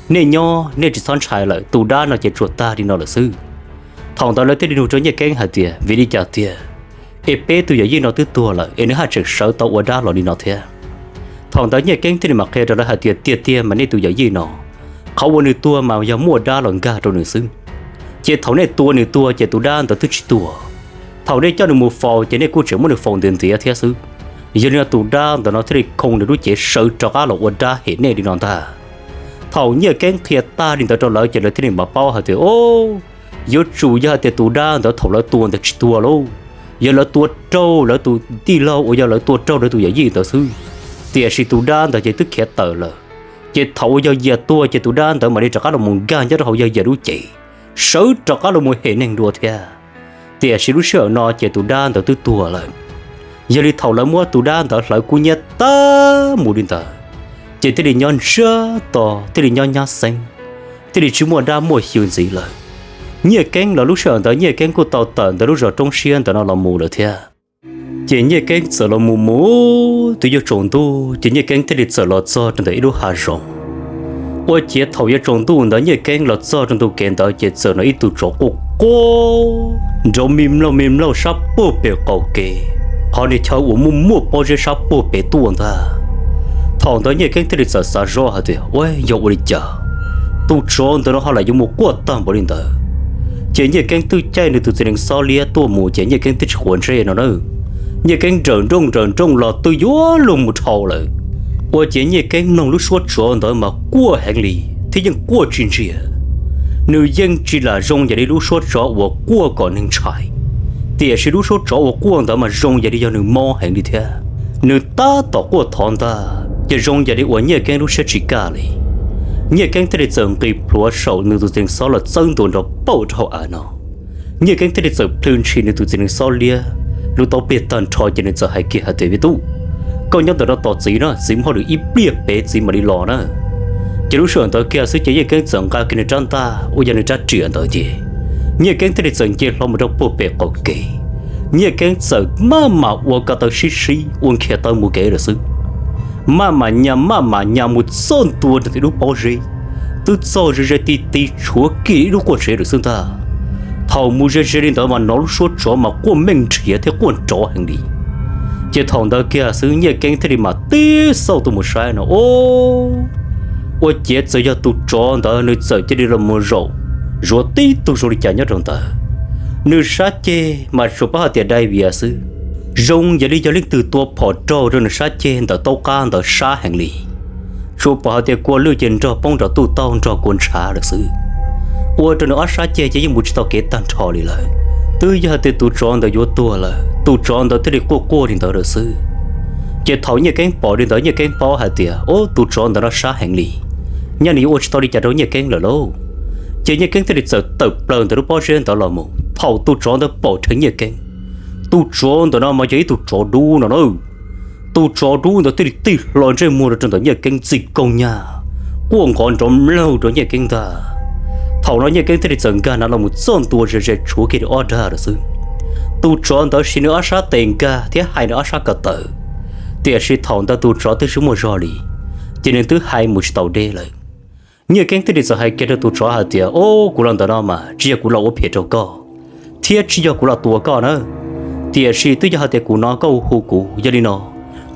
Nej nyob nej tsis txhob ntshai lawm, tus dab no ces tsuas tag li no lawm xwb. Thaum ntawd lawv thiaj li nug rau Nyiaj Keeb hais tias, vim li cas tiag es peb tus yawm yij no twb tuag lawm es nws haj tseem sawv tau ua dab los li no thiab? Thaum ntawd Nyiaj Keeb thiaj li mam qhia rau lawv hais tias, tiag tiag mas nej tus yawm yij no, qhov uas nws tuag mas yog muaj dab los nkag rau nws xwb. Ces thaum nej tua nws tuag ces tus dab ntawd twb tsis tuag. Thaum nej coj nws mus faus ces nej kuj tseem muab nws faus ntiav ntiav thiab xwb. Yog li no tus dab ntawm no thiaj li khoo nws lub cev sawv rov qab los ua dab hem nej li no ntag. Thaum Nyiaj Keeb qhia tag li ntawd rau lawv ces lawv thiaj li mam paub hais tias, o, yuav tsum yog hais tias tus dab ntawd thaum lawv tua ntawd tsis tuag lauj, yog lawv tua raug lawv tus tij laug uas yog lawv tua raug lawv tus yawm yij ntawd xwb. Tiam sis tus dab ntawd ces twb khiav tawm lawm. Ces thaum uas yog Yias tuag ces tus dab ntawd mam li rov qab los mus nkag nyob rau hauv yog Yias lub cev, sawv rov qab los mus hem neeg dua thiab. Tiam sis lub sij hawm no ces tus dab ntawd twb tuag lawm. Yog li thaum lawv muab tus dab ntawd hlawv kub hnyiab tag mus li ntawd, ces thiaj li nyob ntsiag to, thiaj li nyob nyab xeeb, thiaj li tsis muaj dab muaj xyw ntxiv lawm. Nyiaj Keeb los lub sij hawm ntawd Nyiaj Keeb kuj tau tawm ntawm lub zos roob siab ntawd no los mus lawm thiab. Ces Nyiaj Keeb txawm los mus mus twb yuav tsaus ntuj ces Nyiaj Keeb thiaj li txawm los txog rau ntawm ib lub hav zoov. Ua ciav thaum yuav tsaus ntuj ntawd Nyiaj Keeb los txog rau ntu kev ntawd ces txawm hnov ib tug tsov quaj quaj nrov me mlaug me mlaug sab puag pem qaum kev, qhov niag chaw uas muaj muaj pob zeb sab puag pem tuaj ntag. Thaum ntawd Nyiaj Keeb thiaj li txawm xav zoj hais tias, ua, yog ua li cas tus tsov ntawd no ho lam yuav mus quaj tag npaum li ntawd? Ces Nyiaj Keeb twb caij nws tus txiv nees xob liab tuaj mus ces Nyiaj Keeb twb tsis quav ntsej no na. Nyiaj Keeb nrawm nrooj nrawm nrooj los twb yuav luag mus dhau lawm. Ua ciav Nyiaj Keeb mloog lub suab tsov ntawd mas quaj heev li thiab yeej quaj tsis ntsiag. Nws yeej tsis lam zoo yam li lub suab tsov uas quaj kom neeg ntshai, tiam sis lub suab tsov uas quaj ntawd mas zoo yam li yog nws mob heev li thiab. Nws tab tom quaj thov ntag ces zoo yam li uas Nyiaj Keeb lub siab tsis kaj li. Nyiaj Keeb thiaj li txawm nqis plhuav saum nws tus txiv nees xob los txawb ntua nrov pauj rau hauv av no. Nyiaj Keeb thiaj li txawm plhws ntshis nws tus txiv nees xob liab lub taub piag tag nrho ces nws txawm hais kiag hais tias, me tub, koj nyob ntawm no tos txiv na, txiv muab lwm ib pliag pem txiv mam li los na. Ces lub sij hawm ntawd kiag xwb ces Nyiaj Keeb txawm nqa kiag nws rab ntaj uas yog nws rab riam ntawd ces Nyiaj Keeb thiaj li txawm nce hlo mus rau puag pem qaum kev. Nyiaj Keeb txawm maj mam ua ko taw sib sib ua nkhias taw mus kev lawm xwb. Maj mam nyas maj mam nyas mus txog ntua rau tim lub pob zeb, twb txog ze ze ti ti tshuav kiag ib lub quaj tsev lawm xwb ntag. Thaum mus ze ze li ntawd mas hnov lub suab tsov mas quaj meej nrhiav thiab quaj nrov heev li. Ces thaum ntawd kiag xwb Nyiaj Keeb thiaj li mam tib xauj tuaj mus saib no, o, ua ciav txawm yog tus tsov ntawd nws txawm cia li los mus zaum zuav tib tug zoo li cas nyob rau ntawd. Nws sab ceg mas tsuas paub hais tias dai vias xwb, zoo yam li yog leej twg tua phom raug rau nws sab ceg ntawm taub qab ntawd sab heev li. Tsuas pom hais tias kua lwj ces nrog poob nrov tuj taug nrog kua ntshav lawm xwb. Ua rau nws ob sab ceg ces yeej mus tsis tau kev tag nrho li lawm. Twb yog hais tias tus tsov ntawd yuav tuag lawm, tus tsov ntawd thiaj li quaj quaj li ntawd lawm xwb. Ces thaum Nyiaj Keeb pom li ntawd Nyiaj Keeb paub hais tias, o, tus tsov ntawd no sab heev li, nyaj nws yuav ua tsis tau li cas rau Nyiaj Keeb lawm lauj. Ces Nyiaj Keeb thiaj li txawm tawm plaws ntawm lub pob zeb ntawd los mus. Thaum tus tsov ntawd pom rheev Nyiaj Keeb, tus tsov ntawm no mas yog ib tug tsov dub no na. Tus tsov dub ntawd thiaj li tig hlo ntsej muag rau ntawm Nyiaj Keeb txij kaug nyag, quaj nqov nrov mlaug rau Nyiaj Keeb ntag. Thaum no Nyiaj Keeb thiaj li txawm nkag nav los mus txog ntua ze ze tshuav kiag li ob dag lawm xwb. Tus tsov ntawd siv nws ob sab tes nkag thiab hais nws ob sab ko taw, tiam sis thaum ntawd tus tsov twb tsis muaj zog li, ces nws twb hais mus tsis tau deb lawm. Nyiaj Keeb thiaj li txawm hais kiag rau tus tsov hais tias, o, kuv los ntawm no mas tsis yog kuv los ua phem rau koj, thiab tsis yog kuv los tua koj na, tiam sis twb yog hais tias kuv hnov koj hu kuv, yog li no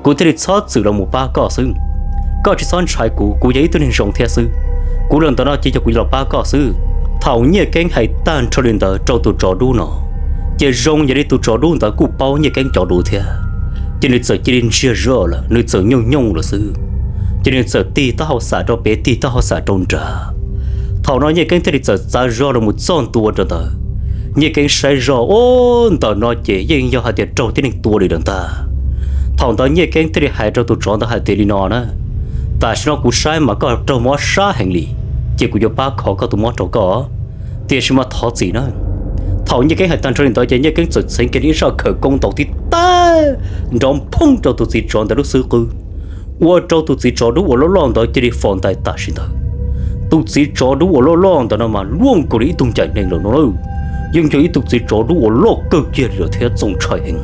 kuv thiaj li txhob txwm los mus pab koj xwb. Koj tsis txhob ntshai kuv, kuv yog ib tug neeg zoo thiab xwb. Kuv los ntawm no ces yog kuv los pab koj xwb. Thaum Nyiaj Keeb hais tag nrho li ntawd rau tus tsov dub no, ces zoo yog li tus tsov dub ntawd kuj paub Nyiaj Keeb cov lus thiab, ces nws txawm cia li ntsiag zog lawm, nws txawm nyooj nyooj lawm xwb. Ces nws txawm tig taub hau xam rau pem tig taub hau xam rau nrad. Thaum no Nyiaj Keeb thiaj li txawm txav zog los mus txog ntua rau ntawd. Nyiaj Keeb saib zog, o, ntawm no ces yeej yog hais tias raug tib neeg tua li lawm ntag. Thaum ntawd Nyiaj Keeb thiaj li hais rau tus tsov ntawd hais tias li no na, tam sim no kuv saib mas koj raug mob sab heev li, ces kuv yuav pab kho koj tus mob rau koj, tiam sis mas thov txim na. Thaum Nyiaj Keeb hais tag nrho li ntawd ces Nyiaj Keeb txawm txheev kiag li ib zaj khawv koob ntaus tib tag nrov phooj rau tus txiv tsov ntawd lub xub qwb, ua rau tus txiv tsov dub uas loj loj ntawd cia li fos ntais tam sim ntawd. Tus txiv tsov dub uas loj loj ntawd no mas luaj nkaus li ib tug ncaim neeg lawm no, yeej yog ib tug txiv tsov dub uas loj kawg kiag li lawm thiab txaus ntshai heev.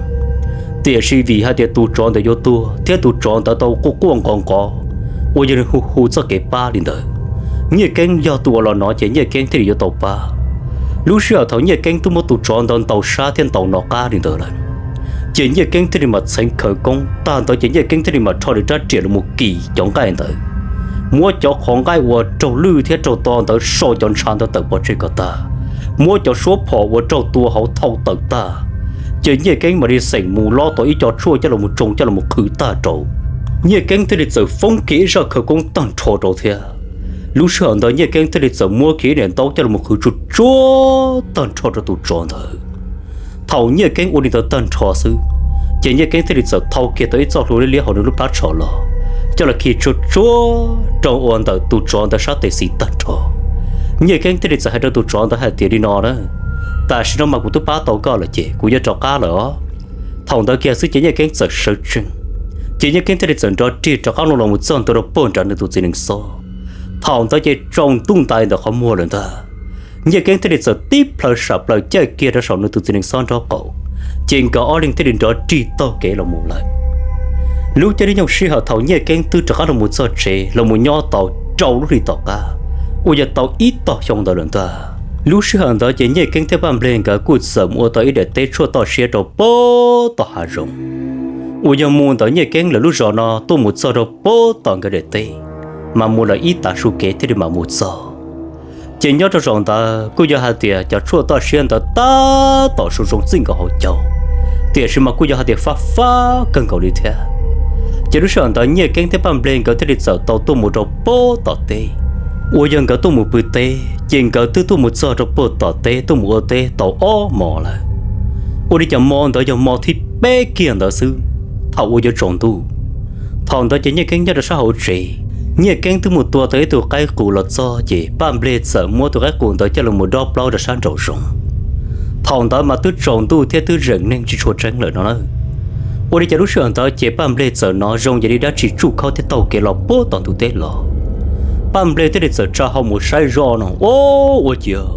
Tiam sis vim hais tias tus tsov ntawd yuav tuag thiab tus tsov ntawd tau quaj quaj nqov nqov uas yog nws hu hu txoj kev pab li ntawd, Nyiaj Keeb yog tus uas los no ces Nyiaj Keeb thiaj li yuav tau pab. Lub sij hawm thaum Nyiaj Keeb twb muab tus tsov ntawd ntaus sab thiab ntaus no qab li ntawd lawm, ces Nyiaj Keeb thiaj li mam txheev khawv koob tag ntawd ces Nyiaj Keeb thiaj li mam rho nws rab riam los mus kis cov nqaij ntawd, muab cov qhov nqaij uas raug lwj thiab raug to ntawd so cov ntshav ntawd tawm pov tseg kom tag, muab cov suab phom uas raug tua hauv thau tawm tag, ces Nyiaj Keeb mam li xeem mus lob tau ib co tshuaj coj los mus tsoo coj los mus qhwv tag rau. Nyiaj Keeb thiaj li txawm foob kiag ib zaj khawv koob tag nrho rau thiab. Lub sij hawm ntawd Nyiaj Keeb thiaj li txawm muab kiag ib daim ntaub coj los mus qhwv tsuag tsuag tag nrho rau tus tsov ntawd. Thaum Nyiaj Keeb ua li ntawd tag nrho xwb, ces Nyiaj Keeb thiaj li txawm thau kiag tau ib txoj hlua liab liab hauv nws lub plab tsho los, coj los khi tsuag tsuag rau ua ntawm tus tsov ntawd sab tes xis tag nrho. Nyiaj Keeb thiaj li txawm hais rau tus tsov ntawd hais tias li no na: Tam sim no mas kuv twb pab tau koj lawm ces kuv yuav rov qab lawm os. Thaum ntawd kiag xwb ces Nyiaj Keeb txawm sawv tsees, ces Nyiaj Keeb thiaj li txawm nrov rig rov qab los mus txog ntua rau puag nram nws tus txiv nees xob. Thaum ntawd ces tsaus ntuj ntais ntawm qhov muag lawm ntag. Nyiaj Keeb thiaj li txawm tib plhaw sam plaws caij kiag rau saum nws tus txiv nees xob nraub qaum, ces nkawd ob leeg thiaj li nrov rig taug kev los mus lawm. Lub caij nyoog sij hawm thaum Nyiaj Keeb twb rov qab los mus txog tsev los mus nyob tau rau lub hli tom qab, uas yog tau ib tog xyoo ntawd lawm ntag. Lub sij hawm ntawd ces Nyiaj Keeb thiab Paj Npleg nkawd kuj txawm mus ua tau ib daim teb tshuaj toj siab rau puag tom hav zoov, uas yog mus ntawm Nyiaj Keeb lawv lub zos no tuaj mus txog rau puag tom nkawd daim teb, mas mus lawm ib tav su kev thiaj li mam mus txog. Ces nyob rau zaum ntawd kuj yog hais tias cov tshuaj toj siab ntawd tab tom su zoo txij nkaus hauv caug, tiam sis mas kuj yog hais tias fab fab kawg nkaus li thiab. Ces lub sij hawm ntawd Nyiaj Keeb thiab Paj Npleg nkawd thiaj li txawm tau tuaj mus rau puag tom teb, uas yog nkawd tuaj mus pw teb, ces nkawd twb tuaj mus txog rau puag tom teb tuaj mus ua teb tau ob hmo lawm. Ua li cas hmo ntawd yog hmo thib peb kiag ntawd xwb, thaum uas yuav tsaus ntuj, thaum ntawd ces Nyiaj Keeb nyob rau sab hauv tsev, Nyiaj Keeb twb mus tua tau ib tug qaib qus los txog, ces Paj Npleg txawm muab tus qaib qus ntawd coj los mus dob plaub rau sab nraum zoov. Thaum ntawd mas twb tsaus ntuj thiab twb zeem neeg tsis tshua tseeb lawm no na. Ua li cas lub sij hawm ntawd ces Paj Npleg txawm hnov zoo yam li dab tsi tsuj khaub thiab taug kev los puag tom ntug teb los. Paj Npleg thiaj li txawm tsa hau mus saib zoj no, ua ciav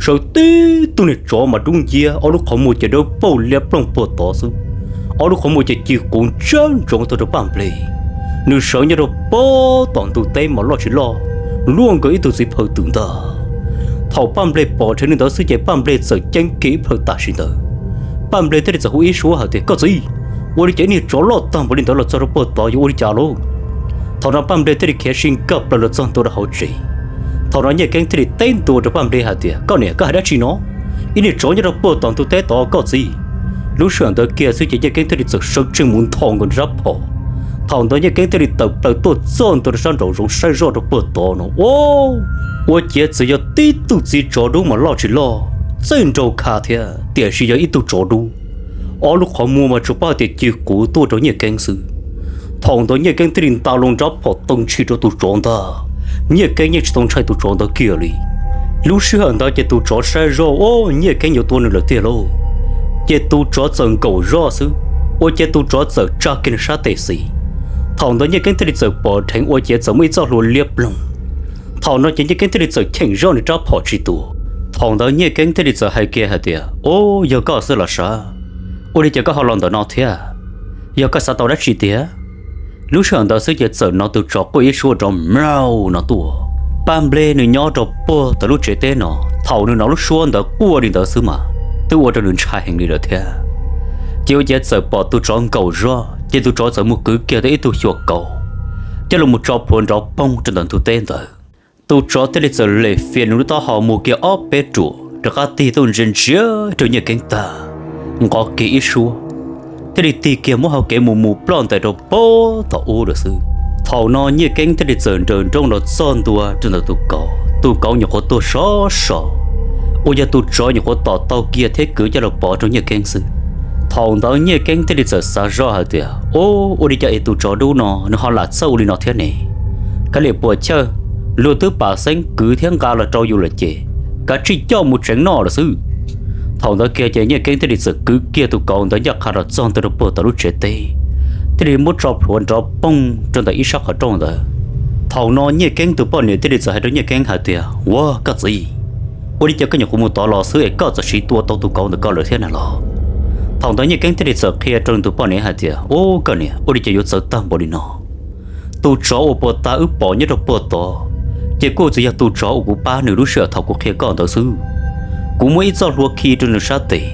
sawv tib tug niag tsov mas dub nciab, ob lub qhov muag ces dawb paug liab ploog puag tod xwb. Ob lub qhov muag ces ci quv ntsab ntsoov tuaj rau Paj Npleg. Nws sawv nyob rau puag tom ntug teb mas loj tsis loj, luaj nkaus ib tug txiv phaw twm ntag. Thaum Paj Npleg pom dheev li ntawd xwb ces Paj Npleg txawm ceeb kiag ib plhaw tam sim ntawd. Paj Npleg thiaj li txawm hu ib suab hais tias, Koj txiv, ua li cas ib niag tsov loj tag npaum li ntawd los txog rau puag tod, yuav ua li cas lauj? Thaum no Paj Npleg thiaj li khiav sib nkag plaws los txog ntua rau hauv tsev. Thaum no Nyiaj Keeb thiaj li teb ntua rau Paj Npleg hais tias, Koj niam, koj hais dab tsi no? Ib niag tsov nyob rau puag tom ntug teb tod, koj txiv. Lub sij hawm ntawd kiag xwb ces Nyiaj Keeb thiaj li txawm sawv tsees mus nthos nkaus nws rab phom. Thaum ntawd Nyiaj Keeb thiaj li tawm plaws tuaj txog ntua rau sab nraum zoov saib zoj rau puag tod no, ua ciav txawm yog tib tug txiv tsov dub mas loj tsis loj, txawj nraug kha thiab, tiam sis yog ib tug tsov dub. Ob lub qhov muag mas tsuas paub hais tias ci quv tuaj rau Nyiaj Keeb xwb. Thaum ntawd Nyiaj Keeb thiaj li nta loo nrab phom tau ntshis rau tus tsov ntag. Nyiaj Keeb yeej tsis tau ntshai tus tsov ntawd kiag li. Lub sij hawm ntawd ces tus tsov saib zoj, Nyiaj Keeb yuav tua nws lawm tiag lauj. Ces tus tsov txawm nkaum zoj xwb, ua ciav tus tsov txawm tsa kiag nws sab tes xis. Thaum ntawd Nyiaj Keeb thiaj li txawm pom dheev ua ciav txawm muaj ib txoj hlua liab ploog. Thaum no ces Nyiaj Keeb thiaj li txawm cheem zoj nws rab phom tsis tua. Thaum ntawd Nyiaj Keeb thiaj li txawm hais kiag hais tias, Au, yog koj xwb los sav, ua li cas koj ho los ntawm no thiab? Yog koj xav tau dab tsi tiag? Lub sij hawm ntawd xwb ces txawm hnov tus tsov quaj ib suab nrov mraum no tuaj. Paj Npleg nws nyob rau puag tom lub tsev teb no, thaum nws hnov lub suab ntawd quaj li ntawd xwb mas twb ua rau nws ntshai heev li lawm thiab. Ces ua ciav txawm pom tus tsov nkaum zoj, ces tus tsov txawm mus kwv kiag tau ib tug xyuas kauv coj los mus tso plhuav nrov poog rau ntawm ntug teb ntawd. Tus tsov thiaj li txawm lem fias nws lub taub hau mus kiag ob peb ruam rov qab tig tuaj ntsia ntsia rau Nyiaj Keeb tag, nqov kiag ib suab, thiaj li tig kiag muab hau kev mus mus ploj ntais rau puag tom ub lawm xwb. Thaum no Nyiaj Keeb thiaj li txawm nrawm nrooj los txog ntua rau ntawm tus kauv, tus kauv nyuam qhuav tuag sov so, uas yog tus tsov nyuam qhuav tom tau kiag thiab kwv coj los pov rau Nyiaj Keeb xwb. Thaum ntawd Nyiaj Keeb thiaj li txawm xav zoj hais tias, Au, ua li cas es tus tsov dub no nws ho lam txawj ua li no thiab ne? Kav liam puas chawj, luag twb pam xeeb kwv thiab nqa los rau yus lawm ces kav tsij coj mus tsev noj lawm xwb. Thaum ntawd kiag ces Nyiaj Keeb thiaj li txawm kwv kiag tus kauv ntawd ncaj qha los txog ntua rau puag tom lub tsev teb, thiaj li muab tso plhuav nrov poog rau ntawm ib sab qhov rooj ntawd. Thaum no Nyiaj Keeb tus poj niam thiaj li txawm hais rau Nyiaj Keeb hais tias, Ua koj txiv, ua li cas koj nyuam qhuav mus tod los xwb es koj txawm siv tua tau tus kauv ntawm koj lawm thiab na los? Thaum ntawd Nyiaj Keeb thiaj li txawm qhia rau nws tus poj niam hais tias, Au koj niam, ua li cas yuav txawv tag npaum li no? Tus tsov uas puag ta wb pom nyob rau puag tod, ces kuj txawm yog tus tsov uas kuv pab nws lub sij hawm thaum kuv qhia koj ntawd xwb. Kuv muab ib txoj hlua khi rau nws sab tes,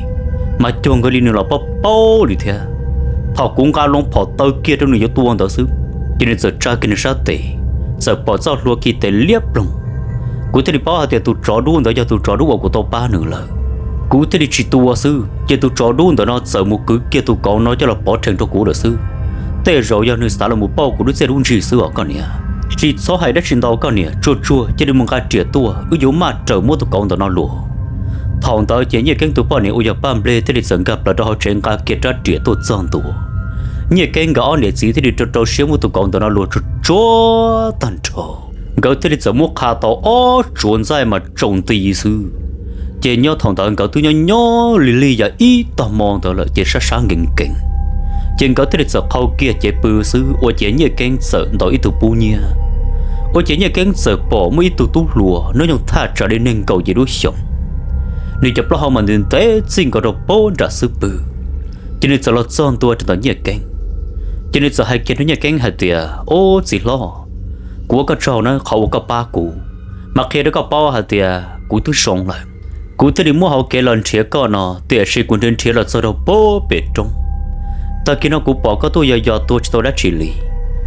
mas cuag nkaus li nws los paub paub li thiab. Thaum kuv nqa loo phom taw kiag rau nws yuav tua ntawd xwb, ces nws txawm tsa kiag nws sab tes, txawm pom txoj hlua khi tes liab ploog. Kuv thiaj li paub hais tias tus tsov dub ntawd yog tus tsov dub uas kuv tau pab nws lawm. Kuv thiaj li tsis tua xwb, ces tus tsov dub ntawm no txawm mus kwv kiag tus kauv no coj los pov rhees rau kuv lawm xwb. Tej zaum yog nws xav los mus pauj kuv lub txiaj lub ntsig xwb os koj niam. Tsis txhob hais dab tsi ntau koj niam, tsuag tsuag cia li mus nqa riam tuaj, wb yuav maj raws muab tus kauv ntawm no luam. Thaum ntawd ces Nyiaj Keeb tus poj niam uas yog Paj Nplej thiaj li txawm nkag plaws rau hauv tsev nqa kiag rab riam tuaj txog ntua. Nyiaj Keeb nkawd ob niam txiv thiaj li rau rau siab muab tus kauv ntawm no luag tsuag tsuag tag nrho. Nkawd thiaj li txawm muab qha tau ob tsuav ntxaij mas tsaus nti xwb. Ces nyob thaum ntawd nkawd twb nyob nyob lig lig yam ib tag hmo ntawd lawm ces sab sab nkees nkees. Ces nkawd thiaj li txawm qhau kiag cev pw xwb ua ciav Nyiaj Keeb txawm ntaus ib tug pub nyiab. Ua ciav Nyiaj Keeb txawm pom muaj ib tug tub hluas hnub nyoog thaj tsam li nees nkaum yim lub xyoos, nws cov plaub hau mas ntev ntev txij nkaus rau pab nram xub pwg. Ces nws txawm los txog ntua rau ntawm Nyiaj Keeb, ces nws txawm hais kiag rau Nyiaj Keeb hais tias, Ob, txiv hlob, kuv ua koj tsaug na qhov uas koj pab kuv, mas qhia rau koj paub hais tias kuv twb zoo lawm. Kuv thiaj li muab hauv kev los nrhiav koj no, tiam sis kuv nrhiav nrhiav los txog rau pab pem roob. Tag kis no kuv pom koj tuaj yos yos tuag tsis tau dab tsi li,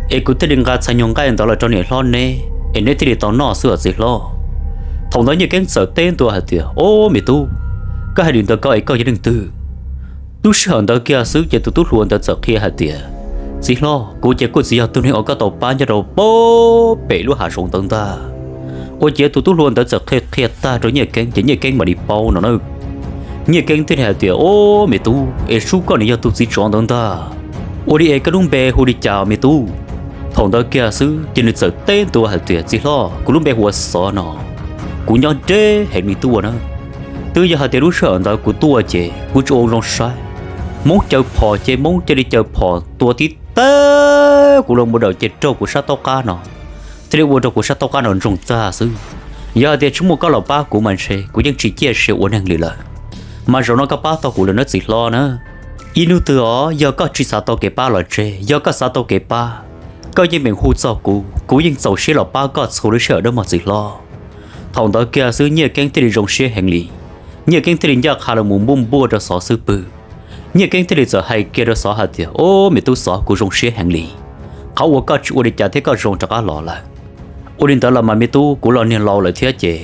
es kuv thiaj li nqa txhais nyuag nqaij ntawd los rau niam hlob neb es neb thiaj li tau noj xwb os txiv hlob. Thaum ntawd Nyiaj Keeb txawm teb ntua hais tias, Ob, me tub, koj hais li ntawd koj es koj yog leej twg? Lub sij hawm ntawd kiag xwb ces tus tub hluas ntawd txawm qhia hais tias, Txiv hlob, kuv ces kuj txiv yog tus neeg uas koj tau pab nyob rau pab pem lub hav zoov ntawd ntag. Ua ciav tus tub hluas ntawd txawm qhia qhia tag rau Nyiaj Keeb ces Nyiaj Keeb mam li paub no na. Nyiaj Keeb thiaj li hais tias, Ob, me tub, es sub koj nws yog tus txiv tsov ntawd ntag. Ua li es koj lub npe hu li cas me tub? Thaum ntawd kiag xwb ces nws txawm teb ntua hais tias, Txiv hlob, kuv lub npe hu ua Xov no, kuv nyob deb heev li tuaj na. Twb yog hais tias lub sij hawm ntawd kuv tuaj ces kuv tsis ua zoo saib, Hmoob caw phom ces Hmoob cia li caw phom tua tib tawg kuv los mus dawm ces raug kuv sab taub qab no, thiaj li ua rau kuv sab taub qab no ntsoog tag xwb. Yog hais tias tsis muaj koj los pab kuv mas ntshe kuv yeej tsis ciaj sia ua neeg li lawm. Mas zaum no koj pab tau kuv lawm nawb txiv hlob na. Ib hnub twg os yog koj tsis xav tau kev pab los tseg, yog koj xav tau kev pab, koj yeej meem hu txog kuv, kuv yeej txaus siab los pab koj txhua lub sij hawm nawb mog txiv hlob. Thaum ntawd kiag xwb Nyiaj Keeb thiaj li zoo siab heev li. Nyiaj Keeb thiaj li ncaj qha los mus npuaj npuaj rau Xov xub pwg. Nyiaj Keeb thiaj li txawm hais kiag rau Xov hais tias, Ob, me tub Xov, kuv zoo siab heev li qhov uas koj tsis ua li cas thiab koj zoo rov qab los lawm. Ua li ntawd los mas me tub, kuv los niag laus lawm thiab ces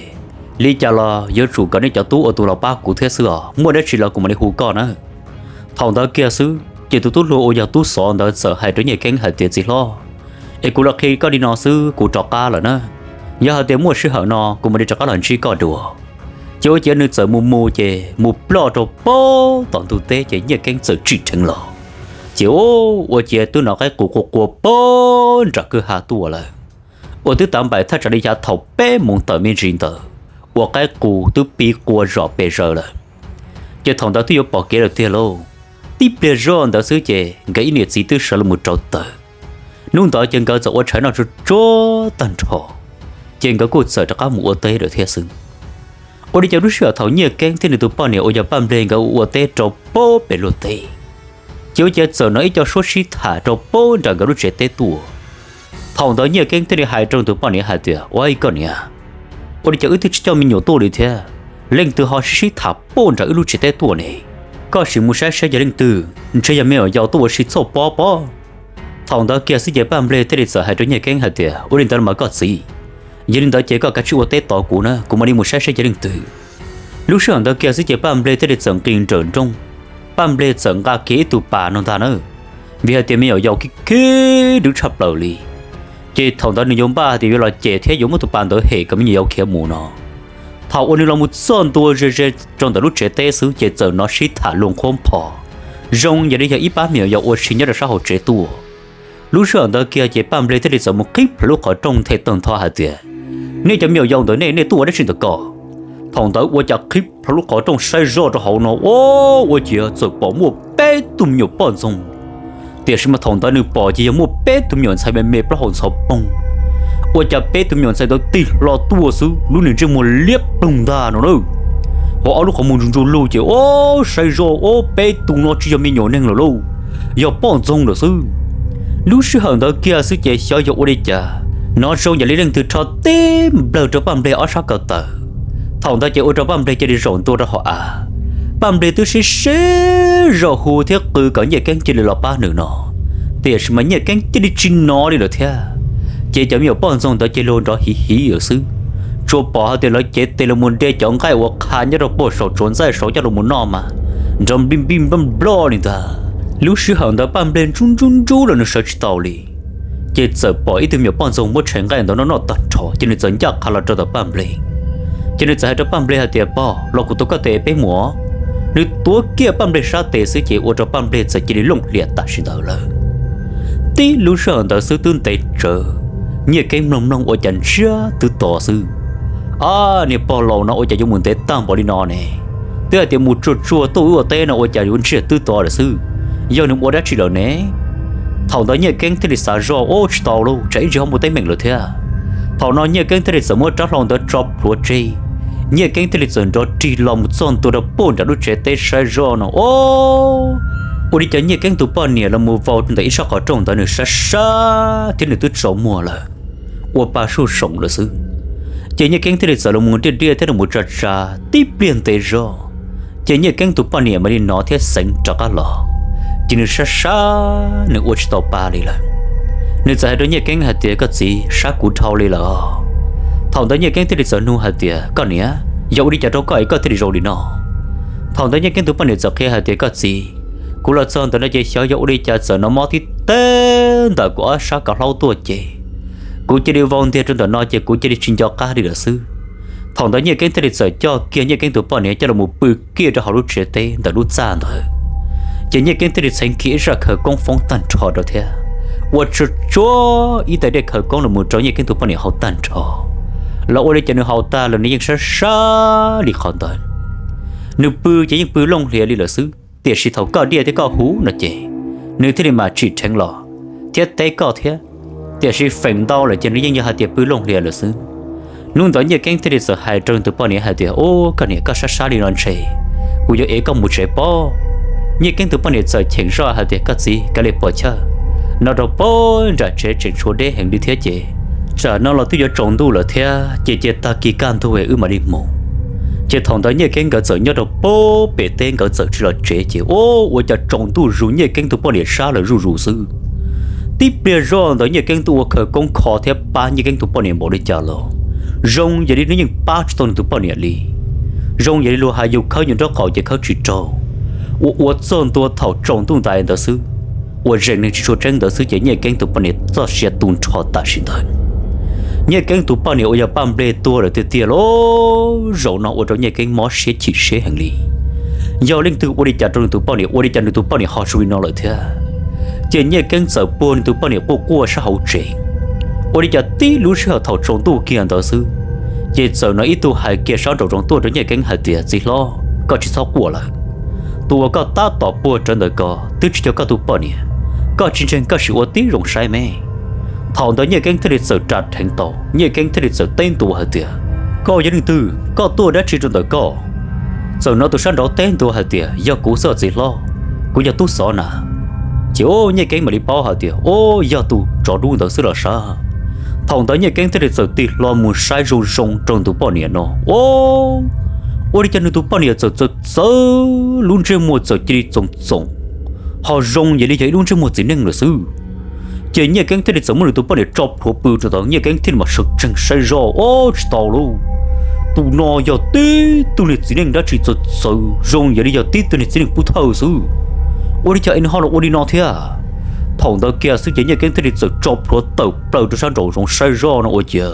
li cas los yuav tsum kom nej cov tub ua tus los pab kuv thiab xwb os, muaj dab tsi los kuv mam li hu koj na. Thaum ntawd kiag xwb ces tus tub hluas uas yog tub Xov ntawd txawm hais rau Nyiaj Keeb hais tias, Txiv hlob, es kuv los qhia koj li no xwb, kuv rov qab lawm na. Yog hais tias muaj sij hawm no kuv mam li rov qab los ntsib koj dua. Ces ua ciav nws txawm mus mus ces mus ploj rau pab tom ntug teb ces Nyiaj Keeb txawm tsim dheev los. Ces ua ciav twb hnov qaib qus qua qua pab nram kwj ha tuaj lawm, uas twb tav npaim thaj tsam li xya thaum peb moos tawm me ntsis ntawd, uas qaib qus twb pib qua zom pes zaws lawm. Ces thaum ntawd twb yuav pom kev lawm tiag lauj. Tib pliag zoj ntawd xwb ces nkawd ib niam txiv twb sawv los mus rauv taws. Hnub ntawd ces nkawd txawm ua tshais noj tsuag tsuag tag nrho, ces nkawd kuj txawm rov qab mus ua teb lawm thiab xwb. Ua li cas lub sij hawm thaum Nyiaj Keeb thiab nws tus poj niam uas yog Paj Npleg nkawd ua teb rau pab pem luag teb, ces ua ciav txawm hnov ib co suab sib tham rau pab nram nkawd lub tsev teb tuaj. Thaum ntawd Nyiaj Keeb thiaj li hais rau tus poj niam hais tias, Ua, koj niam, ua li cas wb twb tsis coj me nyuam tuaj li thiab, leej twg ho sib sib tham pab nram wb lub tsev teb tuaj ne? Koj sim mus saib saib yog leej twg, ntshe yog me nyuam yaus tuaj ua si txhoj pob pob. Thaum ntawd kiag xwb ces Paj Npleg thiaj li txawm hais rau Nyiaj Keeb hais tias, Ua li ntawd los mas koj txiv, yog li ntawd ces koj kav tsij ua teb tos kuv na, kuv mam li mus saib saib yog leej twg. Lub sij hawm ntawd kiag xwb ces Paj Npleg thiaj li txawm nqis nrawm nrooj. Paj Npleg txawm nqa kiag ib tug pas no ntag na, vim hais tias me nyuam yaus khib khib dwb tshaj plaws li. Ces thaum ntawd nws yuav npaj hais tias yuav los cem thiab yuav muab tus pas ntawd hem kom me nyuam yaus khiav mus no. Thaum uas nws los mus txog ntua ze ze rau ntawm lub tsev teb xwb ces txawm hnov sib tham luag qhuab phom, zoo yam li yog ib pab me nyuam yaus ua si nyob rau sab hauv tsev tuaj. Lub sij hawm ntawd kiag ces Paj Npleg thiaj li txawm mus qhib plho lub qhov rooj nthe tawg ntho hais tias, Nej cov me nyuam yaus ntawm nej, nej tuaj ua dab tsi ntawm ko? Thaum ntawd ua cas qhib plho lub qhov rooj saib zoj rau hauv no, ua, ua ciav txawm pom muaj peb tug me nyuam poj ntxoog. Tiam sis mas thaum ntawd nws pom ces yog muaj peb tug me nyuam ntxhais me me plaub hau ntxhov poog. Ua cas peb tug me nyuam ntxhais ntawd tig hlo tuaj xwb lub niag ntsej muag liab ploog ntag no na. Ho ob lub qhov muag ntsuj ntsuj lug ces, Ua, saib zoj, ua, peb tug no tsis yog me nyuam neeg lawm lauj, yog poj ntxoog lawm xwb. Lub sij hawm ntawd kiag xwb ces xyov yog ua li cas, hnov zoo yam li leej twg rho tib nplawg rau Paj Npleg ob sab ko taw. Thaum ntawd ces ua rau Paj Npleg cia li zaum ntua rau hauv av. Paj Npleg twb sib sib zog hu thiab qw kom Nyiaj Keeb cia li los pab nws no, tiam sis mas Nyiaj Keeb cia li tsis hnov li lawm thiab. Ces cov me nyuam poj ntxoog ntawd cia li nrov hiv hiv lawm xwb, tsuas pom hais tias lawv cev tes los mus de cov nqaij uas qha nyob rau puag saum tsuav ntxaij saud coj los mus noj mas nrov nplij nplij nploj nploj li ntag. Lub sij hawm ntawd Paj Npleg ntsub ntsub ntsub los nws sawv tsis tau li, ces txawm pom ib tug me nyuam poj ntxoog muab tshais nqaij ntawd noj noj tag nrho ces nws txawm ncaj qha los rau tom Paj Npleg. Ces nws txawm hais rau Paj Nplej hais tias, Pog, los kuv tua koj tes peb mus. Nws tuav kiag Paj Nplej sab tes xwb ces ua rau Paj Nplej txawm cia li looj hlias tam sim ntawd lawm. Tib lub sij hawm ntawd xwb twb ntev tsawv, Nyiaj Keeb mloog mloog ua cas ntsiag twb to xwb. Ab, niag pog laus no ua cas yuav mus ntev tag npaum li no ne? Twb hais tias mus tsuag tsuag tuaj wb ua teb no ua cas yuav ntsiag twb to lawm xwb. Yog nws ua dab tsi lawm ne? Thaum ntawd Nyiaj Keeb thiaj li xav zoj, Ub, tsis tau lauj, tsam ib ntsis ho mus teeb meem lawm thiab. Thaum no Nyiaj Keeb thiaj li txawm muab rab hlau ntawd tso plhuav tseg. Nyiaj Keeb thiaj li txawm nrov rig los mus txog ntua rau puag nram lub tsev teb saib zoj no, ua li cas Nyiaj Keeb tus poj niam los mus vau ntawm ib sab qhov rooj ntawd nws sab sab thiab nws twb tsaus muag lawm, ua pa suj soom lawm xwb. Ces Nyiaj Keeb thiaj li txawm los mus diaj diaj thiab los mus tsa tsa tib pliag ntev zog, ces Nyiaj Keeb tus poj niam mam li hnov thiab xeev rov qab los. Ces nws sab sab, nws ua tsis tau pa li lawm. Nws txawm hais rau Nyiaj Keeb hais tias, Koj txiv, sab kuv dhau li lawm. Thaum ntawd Nyiaj Keeb thiaj li txawm nug hais tias, Koj niam, yog ua li cas rau koj es koj thiaj li zoo li no? Thaum ntawd Nyiaj Keeb tus poj niam txawm qhia hais tias, Koj txiv, kuv los txog ntawm no ces xyov yog ua li cas txawm hnov mob tib teb ntawm kuv ob sab kav hlaub tuaj ces kuv cia li vau ntiag rau ntawm no ces kuv cia li tsis nco qab li lawm xwb. Thaum ntawd Nyiaj Keeb thiaj li txawm coj kiag Nyiaj Keeb tus poj niam coj los mus pw kiag rau hauv lub tsev teb ntawm lub txaj ntawd. Ces Nyiaj Keeb thiaj li txheev kiag ib zaj khawv koob foob tag nrho rau thiab, ua tsuag tsuag ib tais dej khawv koob los mus rau Nyiaj Keeb tus poj niam haus tag nrho. Los ua li cas nws haus tag los nws yeej sab sab li qhov ntawd. Nws pw ces yeej pw looj hlias li lawm xwb, tiam sis thaum koj diaj thiab koj huv no ces nws thiaj li mam tsim dheev los thiab teb koj thiab. Tiam sis feem ntau lawm ces nws yeej yog hais tias pw looj hlias lawm xwb. Hnub ntawd Nyiaj Keeb thiaj li txawm hais rau nws tus poj niam hais tias, Ub, koj niam, koj sab sab li no ntshe kuv yuav ev koj mus tsev pob. Nyiaj Keeb tus poj niam txawm cheem zoj hais tias, Koj txiv, kav liam puam chawj, no rau puag nram tsev tseem tshuav deb heev li thiab ces tsam no los twb yuav tsaus ntuj lawm thiab ces cia tag kis kaj ntug wb mam li mus. Ces thaum ntawd Nyiaj Keeb nkawd txawm nyob rau puag pem teb, nkawd txawm tsis los tsev ces ua cas tsaus ntuj zus Nyiaj Keeb tus poj niam sab lawm zuj zus xwb. Tib pliag zoj ntawd Nyiaj Keeb twb ua khawv koob kho thiab pab Nyiaj Keeb tus poj niam npaum li cas los zoo yam li nws yeej pab tsis tau nws tus poj niam li. Zoo yam li luag hais yus khawb yus nraub qaum ces khawb tsis raug. Ua ua txog ntua thaum tsaus ntuj ntais ntawd xwb, uas zeem neeg tsis tshua tseeb ntawd xwb ces Nyiaj Keeb tus poj niam txoj sia tu nrho tam sim ntawd. Nyiaj Keeb tus poj niam uas yog Paj Nplej tuag lawm tiag tiag lauj. Zaum no ua rau Nyiaj Keeb mob siab chim siab heev li. Yog leej twg ua li cas rau nws tus poj niam, ua li cas nws tus poj niam ho zoo li no lawm thiab? Ces Nyiaj Keeb txawm puag nws tus poj niam quaj quaj sab hauv tsev. Ua li cas tib lub sij hawm thaum tsaus ntuj kiag ntawd xwb, ces txawm hnov ib tug hais kiag sab nraum zoov tuaj rau Nyiaj Keeb hais tias, Txiv hlob, koj tsis txhob quaj lawm. Tus uas koj tab tom puag rawv ntawd ko twb tsis yog koj tus poj niam. Koj tsis ntseeg koj sim ua tib zoo saib me. Thaum ntawd Nyiaj Keeb thiaj li txawm ras dheev tau, Nyiaj Keeb thiaj li txawm teb ntua hais tias, Koj yog leej twg? Koj tuaj dab tsi rau ntawm koj? Txawm hnov tus sab nraud teb ntua hais tias, Yog kuv xwb txiv hlob, kuv yog tub xov na. Ces ub, Nyiaj Keeb mam li paub hais tias ub, yog tus tsov dub ntawd xwb los sav. Thaum ntawd Nyiaj Keeb thiaj li txawm tig hlo mus saib zoo zoo rau tus poj niam no, ub, ua li cas nws tus poj niam txawm txawv txawv, lub ntsej muag txawm cia li txoom txoom, ho zoo yam li yog ib lub ntsej muag txiv neej lawm xwb. Ces Nyiaj Keeb thiaj li txawm muab nws tus poj niam tso plhuav pw rau ntawd, Nyiaj Keeb thiaj li mam sawv tsees saib zoj, ub, tsis tau lauj, tus no yog tib tug niag txiv neej dab tsi txawv txawv, zoo yam li yog tib tug niag txiv neej pub thawj xwb. Ua li cas es nws ho los ua li no thiab? Thaum ntawd kiag xwb ces Nyiaj Keeb thiaj li txawm tso plhuav tawm plaws rau sab nraum zoov saib zoj no ua ciav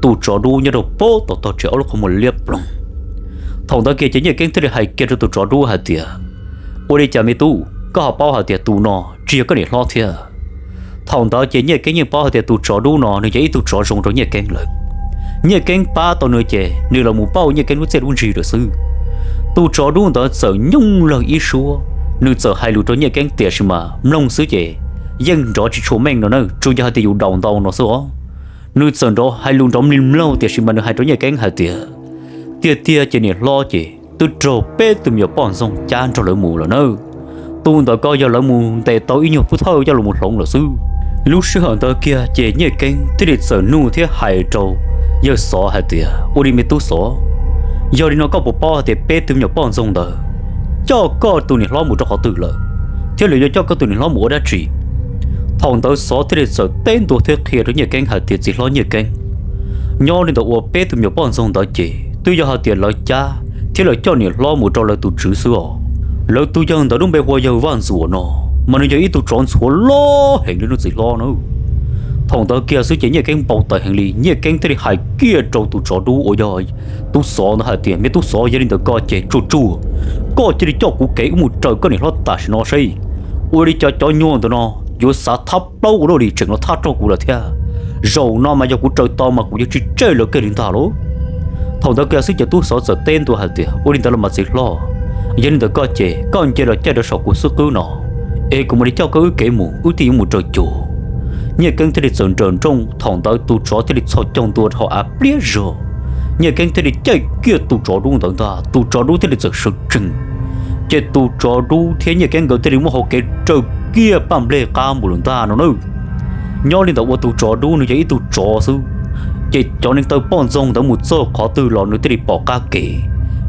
tus tsov dub nyob rau puag tom tog tsev ob lub qhov muag liab ploog. Thaum ntawd kiag ces Nyiaj Keeb thiaj li hais kiag rau tus tsov dub hais tias, Ua li cas me tub, koj ho paub hais tias tus no tsis yog koj niam hlob thiab? Thaum ntawd ces Nyiaj Keeb yeej paub hais tias tus tsov dub no nws yog ib tug tsov zoo rau Nyiaj Keeb lawm. Nyiaj Keeb pab tau nws ces nws los mus pauj Nyiaj Keeb lub txiaj lub ntsig lawm xwb. Tus tsov dub ntawd txawm nyooj lawg ib suab, nws txawm hais lus rau Nyiaj Keeb tiam sis mas mloog xwb ces yeej nrov tsis tshua meej no na, tsuas yog hais tias yus daus ntau no xwb os. Nws txawm nrov hais lus nrov mlig mlaug tiam sis mas nws hais rau Nyiaj Keeb hais tias, Tiag tiag ces niam hlob ces twb raug peb tug me nyuam poj ntxoog cab nrog lawv mus lawm nawb. Tus ntawm ko yog lawv mus ntes tau ib nyuag pub thawj coj los hloov lawm xwb. Lub sij hawm ntawd kiag ces Nyiaj Keeb thiaj li txawm nug thiab hais rau yawg Xov hais tias, Ua li me tub Xov, yog li no koj puas paub hais tias peb tug me nyuam poj ntxoog ntawd coj koj tus niam hlob mus rau qhov twg lawm, thiab lawv yuav coj koj tus niam hlob mus ua dab tsi? Thaum ntawd Xov thiaj li txawm teb ntua thiab qhia rau Nyiaj Keeb hais tias, Txiv hlob Nyiaj Keeb, nyob li ntawm uas peb tug me nyuam poj ntxoog ntawd ces twb yog hais tias lawv cab thiab lawv coj niam hlob mus rau lawv tus tswv xwb os. Lawv tus yawg ntawd lub npe hu ua yawg Vaj Ntxuam no, mas nws yog ib tug tsov ntxhuav loj heev li nawb txiv hlob nawb. Thaum ntawd kiag xwb ces Nyiaj Keeb npau taws heev li, Nyiaj Keeb thiaj li hais kiag rau tus tsov dub uas yog tub xov ntawd hais tias, me tub xov, yog li ntawd koj ces tsuag tsuag, koj cia li coj kuv kev wb mus raws koj niam hlob tam sim no seb ua li cas cov nyuag ntawm no yuav xav thab plaub ua luaj li tseem los thab raug kuv lawm thiab. Zaum no mas yog kuv raws tau mas kuv yuav tsis tseg lawv kiag li ntag lauj. Thaum ntawd kiag xwb ces tub xov txawm teb ntua hais tias, ua li ntawd los mas txiv hlob, yog li ntawd koj ces koj nce los caij rau saum kuv xub qwb no, es kuv mam li coj koj wb kev mus, wb thiaj yuav mus raws cuag. Nyiaj Keeb thiaj li txawm nrawm nrooj, thaum ntawd tus tsov thiaj li txhos caug ntua rau hauv av pliab zog. Nyiaj Keeb thiaj li caij kiag tus tsov dub ntawd ntag, tus tsov dub thiaj li txawm sawv tsees. Ces tus tsov dub thiab Nyiaj Keeb nkawd thiaj li muab hau kev raws kiag paj nplej qab mus lawm ntag no na. Nyob li ntawd ua tus tsov dub nws yog ib tug tsov xwb, ces cov neeg taw poj ntxoog ntawd mus txog qhov twg los nws thiaj li pom qab kev,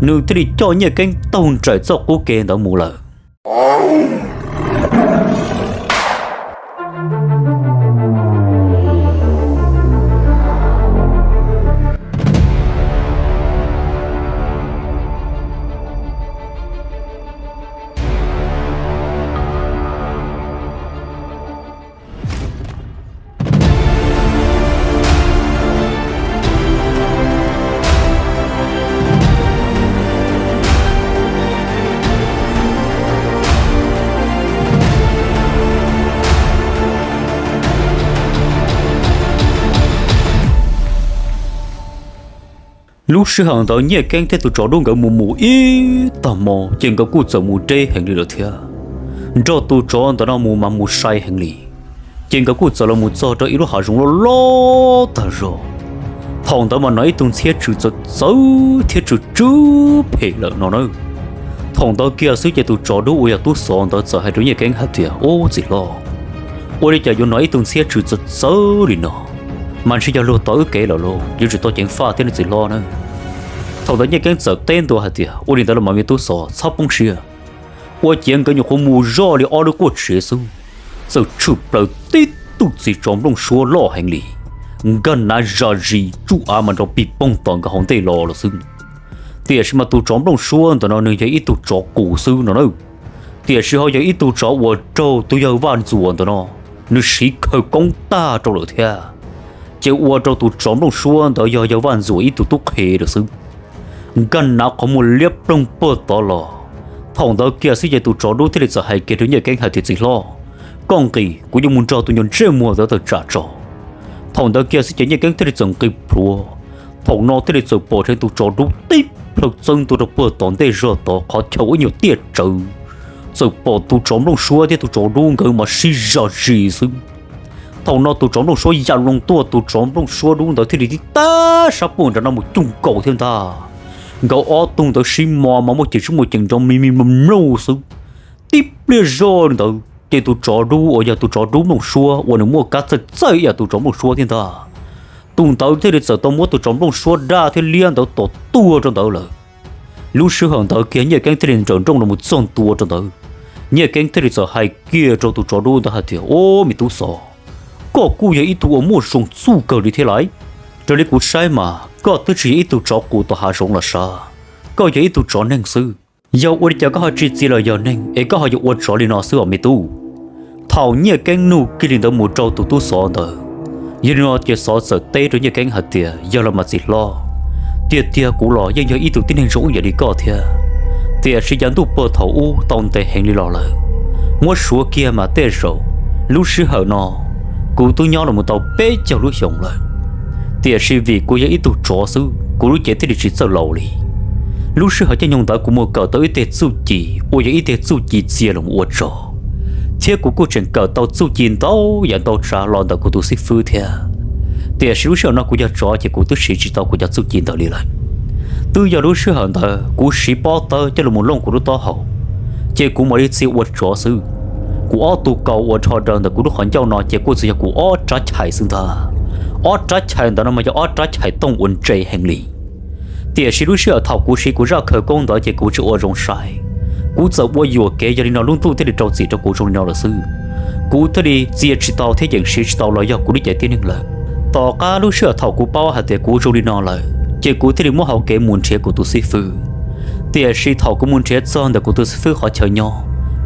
nws thiaj li coj Nyiaj Keeb taug nraim txoj qub kev ntawd mus lawm. Lub sij hawm ntawd Nyiaj Keeb thiab tus tsov dub nkawd mus mus ib tag hmo ces nkawd kuj txawm mus deb heev li lawm thiab. Nrog tus tsov ntawm no mus mas mus sai heev li, ces nkawd kuj txawm los mus txog rau ib lub hav zoov loj loj tag zog. Thaum ntawd mas hnov ib tug ntxhiab tsw txawv txawv thiab tsw tsw phem lawm no na. Thaum ntawd kiag xwb ces tus tsov dub uas yog tub xov ntawd txawm hais rau Nyiaj Keeb hais tias, ub txiv hlob, ua li cas yuav hnov ib tug ntxhiab tsw txawv txawv li no, mas ntshe yog luag tom wb kev lawm lauj, yuav tsum tau ceev faj thiab ne txiv hlob na. Thaum ntawd Nyiaj Keeb txawm teb ntua hais tias, ua li ntawd los mas me tub xov, txhob poob siab. Ua ciav nkawd nyuam qhuav mus zoj li ob lub quaj tsev xwb, txawm tshwm plaws tib tug txiv tsov nplooj suab loj heev li, nkag nav zam zis tsuj av mas nrov pig poog tom nkawd hauv ntej los lawm xwb. Tiam sis mas tus tsov nplooj suab ntawm no nws yog ib tug tsov qus xwb no na. Tiam sis ho yog ib tug tsov uas raug tus yawg vaj ntxuas ntawm no nws siv khawv koob tag rau lawm thiab, ces ua rau tus tsov nplooj suab ntawd yog yawg vaj ntxuas ib tug tub qhe lawm xwb. Nkag nav qhov muag liab ploog puag tod los. Thaum ntawd kiag xwb ces tus tsov dub thiaj li txawm hais kiag rau Nyiaj Keeb hais tias, txiv hlob, koj nqis, kuv yuav mus nrog tus nyuag ntsej muag ntawd tawm tsam tso. Thaum ntawd kiag xwb ces Nyiaj Keeb thiaj li txawm nqis plhuav. Thaum no thiaj li txawm pom dheev tus tsov dub tib plhaw txawb ntua rau puag tom ntej zog tod qhov chaw ua ib nyuag tiaj tsawv. Txawm pom tus tsov nplooj suab thiab tus tsov dub nkawd mas sib zam zis xwb. Thaum no tus tsov nplooj suab ya loo tuaj, tus tsov nplooj suab dub ntawd thiaj li tib tab sab puag nram no mus cuj nkaus thiab ntag. Nkawd ob tug ntawd sib mos mas muaj ceem sib muaj ceem nrov mi mi mlauj mlauj xwb. Tib pliag zoj li ntawd ces tus tsov dub uas yog tus tsov dub nplooj suab uas nws muaj kab txawj txawj ib yam tus tsov nplooj suab thiab ntag, tus ntawd thiaj li txawm tau muab tus tsov nplooj suab daj thiab liab ntawd tom tuag rau ntawd lawm. Lub sij hawm ntawd kiag Nyiaj Keeb thiaj li nrawm nrooj los mus txog ntua rau ntawd. Nyiaj Keeb thiaj li txawm hais kiag rau tus tsov dub ntawd hais tias, ub me tub xov, koj kuj yog ib tug uas muaj zoo txuj kawg li thiab lauj. Raws li kuv saib mas koj twb tsis yog ib tug tsov qus tom hav zoov los sav, koj yog ib tug tsov neeg xwb. Yog ua li cas koj ho tsis txia los yog neeg es koj ho yuav ua tsov li no xwb os me tub? Thaum Nyiaj Keeb nug kiag li ntawd mus rau tus tub xov ntawd, yog li no ces xov txawm teb rau Nyiaj Keeb hais tias, yog los mas txiv hlob, tiag tiag kuv los yeej yog ib tug tib neeg zoo ib yam li koj thiab, tiam sis yav ntuj puag thaum ub tau ntev heev li los lawm, muab suav kiag mas tej zaum lub sij hawm no kuv twb nyob los mus tau peb caug lub xyoos lawm. Tiam sis vim kuv yog ib tug tsov xwb, kuv lub cev thiaj li tsis txawj laus li. Lub sij hawm caij nyoog ntawd kuv mus kawm tau ib teg txuj ci uas yog ib teg txuj ci txia los ua tsov, thiab kuv kuj tseem kawm tau txuj ci ntau yam ntau tsav los ntawm kuv tus xib fwb thiab. Tiam sis lub sij hawm no kuv yog tsov ces kuv twb siv tsis tau kuv cov txuj ci ntawd li lawm. Twb yog lub sij hawm ntawd kuv siv pob tawb coj los mus looj kuv lub taub hau, ces kuv mam li txia ua tsov xwb. Kuv ob tug kaus uas rho daws ntawm kuv lub qhov ncauj no ces kuj txawm yog kuv ob rab chais xwb ntag. Ob rab chais ntawd no mas yog ob rab chais tooj uas ntse heev li. Tiam sis lub sij hawm thaum kuv siv kuv zaj khawv koob ntawd ces kuv tsis ua zoo saib, kuv txawm ua yuam kev yog li no lub ntuj thiaj li rau txim rau kuv zoo li no lawm xwb. Kuv thiaj li txia tsis tau thiab yeem siv tsis tau los yog kuv lub cev tib neeg lawm. Tom qab lub sij hawm thaum kuv paub hais tias kuv zoo li no lawm ces kuv thiaj li muab hau kev mus nrhiav kuv tus xib fwb. Tiam sis thaum kuv mus nrhiav txog ntawm kuv tus xib fwb qhov chaw nyob,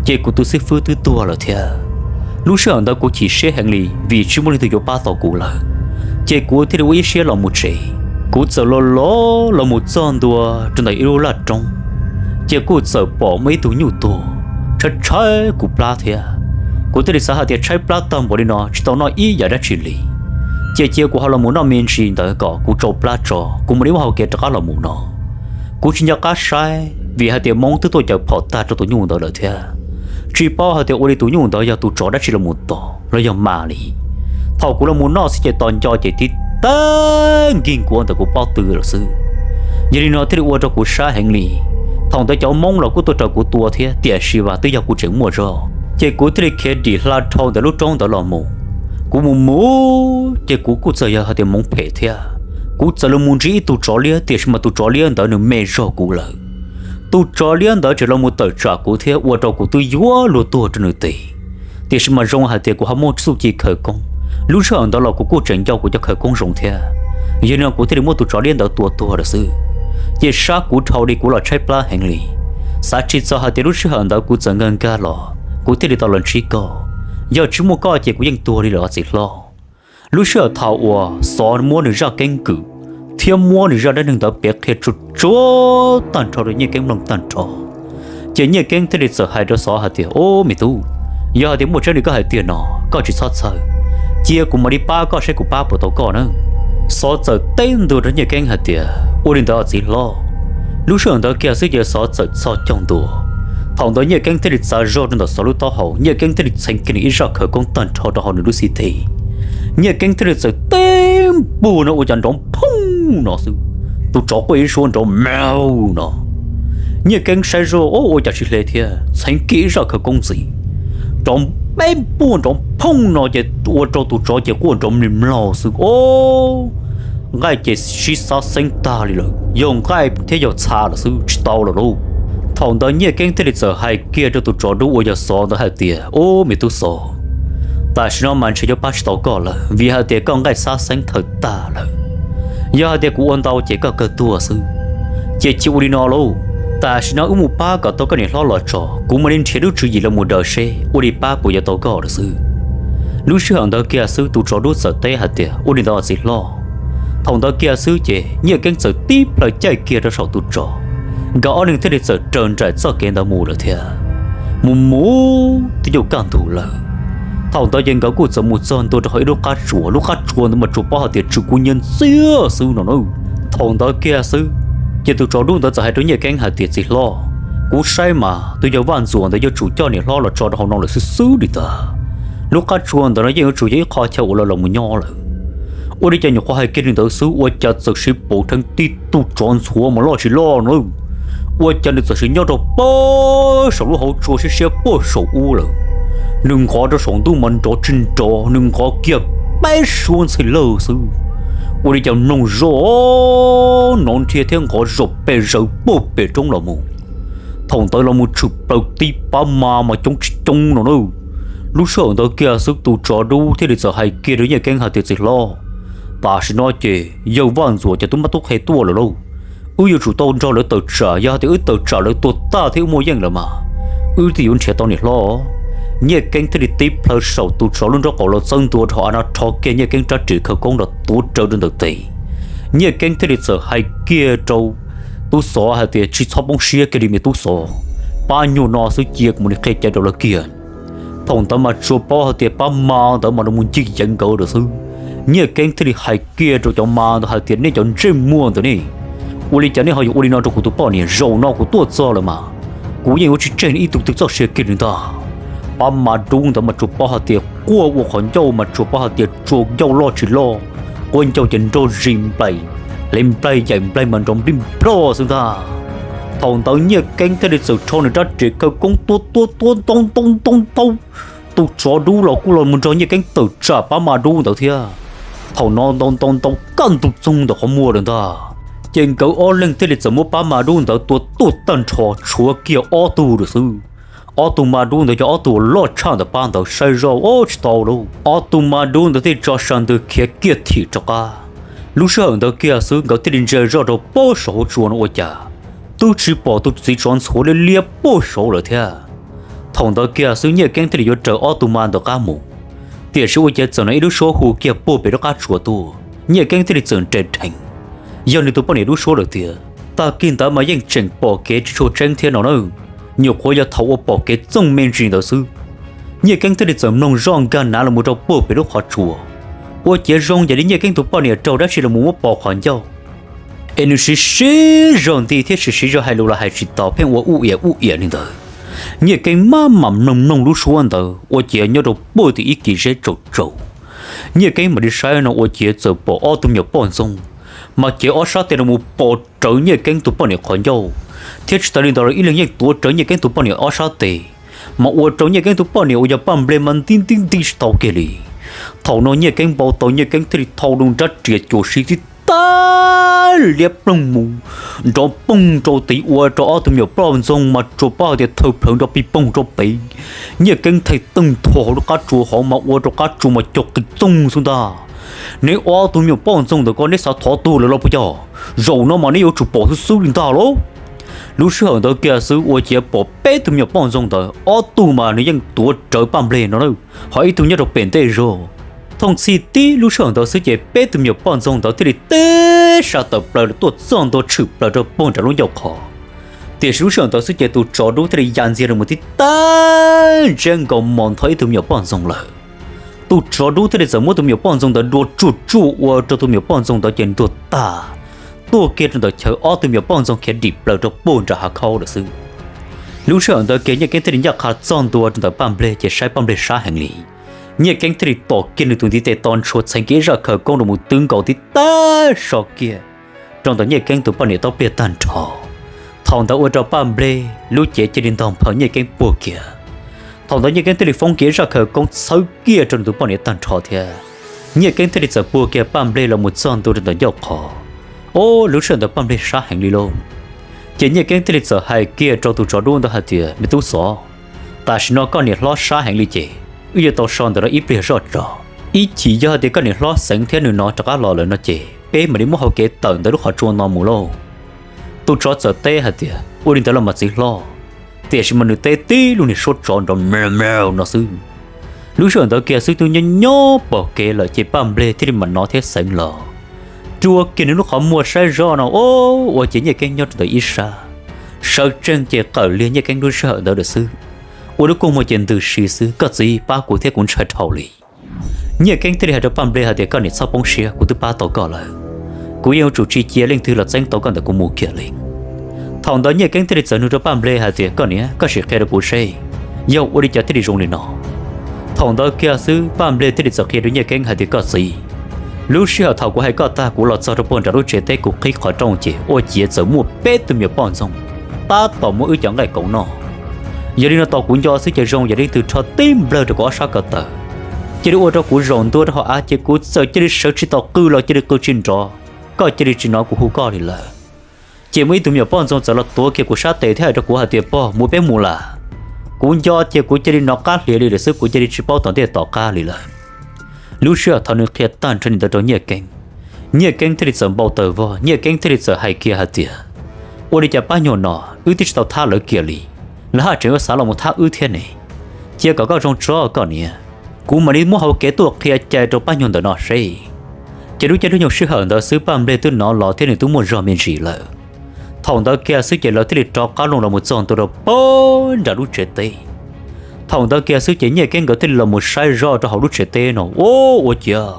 ces kuv tus xib fwb twb tuag lawm thiab. Lub sij hawm ntawd kuv chim siab heev li vim tsis muaj leej twg yuav pab tau kuv lawm, ces kuv thiaj li ua ib siab los mus tsev. Kuv txawm los los los mus txog ntua rau ntawm ib lub laj roob, ces kuj txawm pom muaj ib tug nyuj tuag tshaib tshaib kuv plab thiab. Kuv thiaj li xav hais tias tshaib plab tag npaum li no tsis tau noj ib yam dab tsi li, ces cia kuv ho los mus noj me ntsis ntawd kom kuv tsau plab tso kuv mam li muab hau kev rov qab los mus no. Kuv tsis nco qab saib vim hais tias Hmoob twb tuaj caws phom tag rau tus nyuj ntawd lawm thiab. Tsis paub hais tias ua li tus nyuj ntawd yog tus tsov dab tsi los mus tom los yog mas li. Thaum kuv los mus noj xwb ces tos nco ces tib tag nkig nkuav ntawm kuv pob tw lawm xwb. Yog li no thiaj li ua rau kuv sab heev li. Thaum ntawd cov Hmoob los kuj tuaj raws kuv tua thiab tiam sis mas twb yog kuv tseem muaj zog, ces kuv thiaj li khiav dim hla dhau ntawm lub roob ntawd los mus. Kuv mus mus ces kuv kuj txawm yog hais tias hmoov phem thiab. Kuv txawm los mus ntsib ib tug tsov liab tiam sis mas tus tsov liab ntawd nws me zog kuv lawm. Tus tsov liab ntawd tseem los mus tawm tsam kuv thiab ua rau kuv twb yuav luag tuag rau nws tes. Tiam sis mas zoo hais tias kuv ho muaj txuj ci khawv koob, lub sij hawm ntawd los kuv kuj tseem nco kuv cov khawv koob zoo thiab. Yog li no kuv thiaj li muab tus tsov liab ntawd tua tuag lawm xwb. Ces sab kuv dhau li kuv los tshaib plab heev li. Xav tsis txog hais tias lub sij hawm ntawd kuv txawm nkag nkag los kuv thiaj li tau los ntsib koj. Yog tsis muaj koj ces kuv yeej tuag li lawm txiv hlob. Lub sij hawm thaum uas Xov muab nws zaj keeb kwm thiab muab nws zaj dab neeg ntawd piav qhia tsuag tsuag tag nrho rau Nyiaj Keeb mloog tag nrho, ces Nyiaj Keeb thiaj li txawm hais rau Xov hais tias, Ub me tub, yog hais tias muaj tseeb li koj hais tiag no, koj tsis txhob txhawj, cia kuv mam li pab koj saib kuv pab puas tau koj na. Xov txawm teb ntua rau Nyiaj Keeb hais tias, Ua li ntawd txiv hlob. Lub sij hawm ntawd kiag xwb ces Xov txawm txhos caug ntua. Thaum ntawd Nyiaj Keeb thiaj li txav zog rau ntawm Xov lub taub hau, Nyiaj Keeb thiaj li txheev kiag nws ib zaj khawv koob tag nrho rau hauv nws lub xib teg. Nyiaj Keeb thiaj li txawm teb npuag no ua cas nrov phooj no xwb, tus tsov quaj ib suab nrov mlaug no. Nyiaj Keeb saib zoj, Ub, ua cas tsis hle thiab, txheev kiag ib zaj khawv koob ntxiv, nrov peb npuaj nrov phooj no ces ua rau tus tsov ces quaj nrov mlig mlaug xwb. Ub, nqaij ces sib xab xeeb tag li lawm, yog nqaij thiab yog txha lawm xwb tsis tau lawm lauj. Thaum ntawd Nyiaj Keeb thiaj li txawm hais kiag rau tus tsov dub uas yog Xov ntawd hais tias, Ub me tub Xov, tam sim no mas ntshe yuav pab tsis tau koj lawm vim hais tias koj nqaij xab xeeb thawm tag lawm. Yog hais tias kuv ua ntau ces koj kawg tuag xwb. Ces cia ua li no lauj, tam sim no wb mus pab kom tau koj niam hlob los tso, kuv mam li nrhiav lub tswv yim los mus daws seb ua li pab puas yuav tau koj lawm xwb. Lub sij hawm ntawd kiag xwb tus tsov dub txawm teb hais tias, Ua li ntawd txiv hlob. Thaum ntawd kiag xwb ces Nyiaj Keeb txawm tib plhaw caij kiag rau saum tus tsov, nkawd ob leeg thiaj li txawm raws nraim txoj kev ntawd mus lawm thiab. Mus mus twb yuav kaj ntug lawm. Thaum ntawd ces nkawd kuj txawm mus txog ntua rau hauv ib lub qab tsuas, lub qab tsuas ntawd mas tsuas paub hais tias tsw kub nyiab ntxiag xwb no na. Thaum ntawd kiag xwb, ces tus tsov dub ntawd txawm hais rau Nyiaj Keeb hais tias, Txiv hlob, kuv saib mas tus yawg Vaj Ntxuam ntawd yuav tsum coj niam hlob los tso rau hauv no lawm xwb xwb li ntag. Lub qab tsuas ntawd no yeej yuav tsum yog ib qho chaw uas lawv los mus nyob lawm. Ua li cas nyuam qhuav hais kiag li ntawd xwb ua cas txawm siv pom dheev tib tug tsov ntxhuav mas loj tsis loj na. Ua cas nws txawm siv nyob rau pem saum lub hauv tsua siab siab pem saum ub lawm. Nws nqov rau saum ntuj mas nrov tsis nrov, nws nqov kiag peb suab ntxhi lawj xwb. Ua li cas mloog zoj nrov nrhia thiab nqov zom pes zaws pem pem roob los mus. Thaum ntawd los mus tshwm plaws tib pab mas mas coob tsis coob no na. Lub sij hawm ntawd kiag xwb tus tsov dub thiaj li txawm hais kiag rau Nyiaj Keeb hais tias, Txiv hlob, tam sim no ces yawg Vaj Ntxuam cov tub mab tub qhe tuaj lawm lauj. Wb yuav tsum tau nrog lawv tawm tsam, yog hais tias wb tawm tsam lawv tua tag thiab wb muaj yeej lawm mas wb thiaj yuav nrhiav tau niam hlob. Nyiaj Keeb thiaj li tib plhaw saum tus tsov lub nraub qaum los txawb ntua rau hauv av no rho kiag Nyiaj Keeb rab riam khawv koob los tuav rawv rau ntawm tes. Nyiaj Keeb thiaj li txawm hais kiag rau Tub Xov hais tias, Tsis txhob poob siab kiag li me Tub Xov, pab nyuag no xwb cia kuv mam li qhia cai rau lawv kiag. Thaum ntawd mas tsuas paub hais tias pab mas ntawd mas los mus ncig yeev nkawd lawm xwb. Nyiaj Keeb thiaj li hais kiag rau cov mas ntawd hais tias, Nej cov ntsej muag ntawd ne, ua li cas nej ho yuav ua li no rau kuv tus poj niam? Zaum no kuv tuaj txog lawm mas kuv yeej yuav tsis tseg ib tug twg txoj sia kiag li ntag. Pab mas dub ntawd mas tsuas paub hais tias quaj ua qhov ncauj mas tsuas paub hais tias tsuas ncauj loj tsis loj, quaj ncauj ces nrog zis nplaim, li nplaig yaim nplaig mas nrov nplij nploj xwb ntag. Thaum ntawd Nyiaj Keeb thiaj li txawm rho nws rab riam khawv koob tuab tuab tuab ntau ntau ntau ntau. Tus tsov dub los kuj los mus nrog Nyiaj Keeb tawm tsam pab mas dub ntawd thiab. Thaum no ntau ntau ntau kaj ntug txoog ntawm qhov muag lawm ntag. Ces nkawd ob leeg thiaj li txawm muab pab mas dub ntawd tua tuag tag nrho tshuav kiag ob tug lawm xwb. Ob tug mas dub ntawd yog ob tug uas loj tshaj ntawm pab ntawd, saib zoj ua tsis tau lauj. Ob tug mas dub ntawd thiaj tso sa ntws khiav kiag thim rov qab. Lub sij hawm ntawd kiag xwb nkawd thiaj li ntsia zoj rau pem saum hauv tsua no ua cas twb tsis pom tus txiv tsov ntxhuav liab liab pem saud lawm thiab. Thaum ntawd kiag xwb Nyiaj Keeb thiaj li yuav raws ob tug ma ntawd qab mus, tiam sis ua ciav txawm hnov ib lub suab hu kiag puag pem lub qab tsuas tuaj, Nyiaj Keeb thiaj li txawm nres rhees. Yog nws tus poj niam lub suab lawm tiag. Tag kis ntawd mas yeej tseem pom kev tsis tshua tseeb thiab no na, nyuam qhuav yog thaum uas pom kev txooj me ntsis ntawd xwb, Nyiaj Keeb thiaj li txawm mloog zoj nkag nav los mus rau puag pem lub qhov tsua. Ua ciav zoo yam li Nyiaj Keeb tus poj niam raug dab tsi los mus muab pos qhov ncauj, es nws siv siv zog nti thiab siv siv zog hais lus los hais tsis tau, pheej ua ub iam ub iam li ntawd. Nyiaj Keeb maj mam mloog mloog lub suab ntawd ua ciav nyob rau puag tim ib kis zeb tsaus tsaus, Nyiaj Keeb mam li saib no ua ciav txawm pom ob tug me nyuam poj ntxoog mas cev ob sab tes los mus pos rawv Nyiaj Keeb tus poj niam qhov ncauj, thiab tsis tas li ntawd los ib leeg yeej tuav rawv Nyiaj Keeb tus poj niam ob sab tes, mas ua rau Nyiaj Keeb tus poj niam uas yog Paj Nplej mas nti nti nti tsis tau kiag li. Thaum no Nyiaj Keeb npau taws, Nyiaj Keeb thiaj li thau rau nrab riam cuam si tib tag liab ploog mus, nrov poog rau tid ua rau ob tug me nyuam poj ntxoog mas tsuas paub hais tias thawj plhawv nrov pij poog rau pem. Nyiaj Keeb theej teej nthua hauv lub qab tsua hauv mas ua rau qab tsua mas cog qis txoog xwb ntag. Neb ob tug me nyuam poj ntxoog ntawm ko neb xav thov tuag lawm los puas yog? Zaum no mas neb yuav tsum pom xwb xwb li ntag lauj. Lub sij hawm ntawd kiag xwb ua ciav pom peb tug me nyuam poj ntxoog ntawd ob tug mas nws yeej tuav rawv Paj Nplej no na, ho ib tug nyob rau pem ntej zog. Thooj txhij tib lub sij hawm ntawd xwb ces peb tug me nyuam poj ntxoog ntawd thiaj li teb sab tawm plaws los tuaj txog ntua tshwm plaws rau puag nram lub ncauj qhov. Tiam sis lub sij hawm ntawd xwb ces tus tsov dub thiaj li ya ntxiag los mus tib tag ntsiab nkaus mos ntho ib tug me nyuam poj ntxoog lawm. Tus tsov dub thiaj li txawm muab tus me nyuam poj ntxoog ntawd dua tsuj tsuj ua rau tus me nyuam poj ntxoog ntawd ces ntuag tag tuaj kiag rau ntawm chaw, ob tug me nyuam poj ntxoog khiav dim plaws rau puag nram hav khaub lawm xwb. Lub sij hawm ntawd kiag Nyiaj Keeb thiaj li ncaj qha txog ntua rau ntawm Paj Nplej ces saib Paj Nplej sab heev li. Nyiaj Keeb thiaj li tom kiag nws tus ntiv tes to ntshua txheev kiag ib zaj khawv koob los mus twb nkaus tib tag so kiag rau ntawm Nyiaj Keeb tus poj niam taub pliag tag nrho. Thaum ntawd ua rau Paj Nplej lub cev cia li ntog nphaws Nyiaj Keeb puag kiag. Thaum ntawd Nyiaj Keeb thiaj li foob kiag ib zaj khawv koob txhawb kiag rau nws tus poj niam tag nrho thiab. Nyiaj Keeb thiaj li txawm puag kiag Paj Nplej los mus txog ntua rau ntawm ncauj qhov. Ub, lub sij hawm ntawd Paj Nplej sab heev li lauj. Ces Nyiaj Keeb thiaj li txawm hais kiag rau tus tsov dub ntawd hais tias, me tub xov, tam sim no koj niam hlob sab heev li ces wb yuav tau so ntawm no ib pliag zoj tso. Ib chim yog hais tias koj niam hlob xeev thiab nws no rov qab los lawm no ces peb mam li muab hau kev tawm ntawm lub qhov tsua no mus lauj. Tus tsov txawm teb hais tias, ua li ntawd los mas txiv hlob. Tiam sis mas nws teb tib lub niag suab tsov nrov mlawv mlawv no xwb. Lub sij hawm ntawd kiag xwb twb nyob nyob pom kev lawm ces Paj Nplej thiaj li mam nov thiab xeev los, rua kiag nws lub qhov muag saib zoj no, ub, ua ciav Nyiaj Keeb nyob rau ntawm ib sab, sawv tsees ces qawm liag Nyiaj Keeb lub sij hawm ntawd lawm xwb. Ua lub kua muag ces ntws si xwb, koj txiv, pab kuv thiab, kuv ntshai dhau li. Nyiaj Keeb thiaj li hais rau Paj Nplej hais tias, koj niam, txhob poob siab, kuv twb pab tau koj lawm. Kuv yeej yuav tsum tsis cia leej twg los txeeb tau koj ntawm kuv mus kiag li. Thaum ntawd Nyiaj Keeb thiaj li txawm nug rau Paj Nplej hais tias, koj niam, koj sim qhia rau kuv seb, yog ua li cas thiaj li zoo li no? Thaum ntawd kiag xwb Paj Nplej thiaj li txawm qhia rau Nyiaj Keeb hais tias, koj txiv, lub sij hawm thaum kuv hais koj tag kuv los txog rau puag nram lub tsev teb kuv qhib qhov rooj ces ua ciav txawm muaj peb tug me nyuam poj ntxoog tab tom muab wb cov nqaij koov noj. Yog li no tos kuv nco xwb ces zoo yam leej twg rho tib nplawg rau kuv ob sab ko taw, cia li ua rau kuv zaum ntua rau hauv av ces kuv txawm cia li sawv tsis tau, qw los cia li qw tsis nrov, koj cia li tsis hnov kuv hu koj li lawm. Ces muaj ib tug me nyuam poj ntxoog txawm los tuav kiag kuv sab tes thiab hais rau kuv hais tias, pog, mus peb mus lawm. Kuv nco ces kuv cia li hnov qab hlias li lawm xwb, kuv cia li tsis paub tom ntej tom qab li lawm. Lub sij hawm thaum nws qhia tag nrho li ntawd rau Nyiaj Keeb, Nyiaj Keeb thiaj li txawm npau taws vog, Nyiaj Keeb thiaj li txawm hais kiag hais tias, ua li cas pab nyuag no wb twb tsis tau thab lawv kiag li, lawv haj tseem yuav xav los mus thab wb thiab ne? Cia kom koj zoo tso koj niam, kuv mam li muab hau kev tuaj qhia cai rau pab nyuag ntawm no seb. Ces lub caij lub nyoog sij hawm ntawd xwb Paj Nplej twb hnov los thiab nws twb muaj zog me ntsis lawm. Thaum ntawd kiag xwb ces lawv thiaj li rov qab los mus txog ntua rau puag nram lub tsev teb. Thaum ntawd kiag xwb ces Nyiaj Keeb nkawd thiaj li los mus saib zoj rau hauv lub tsev teb no, ub, ua ciav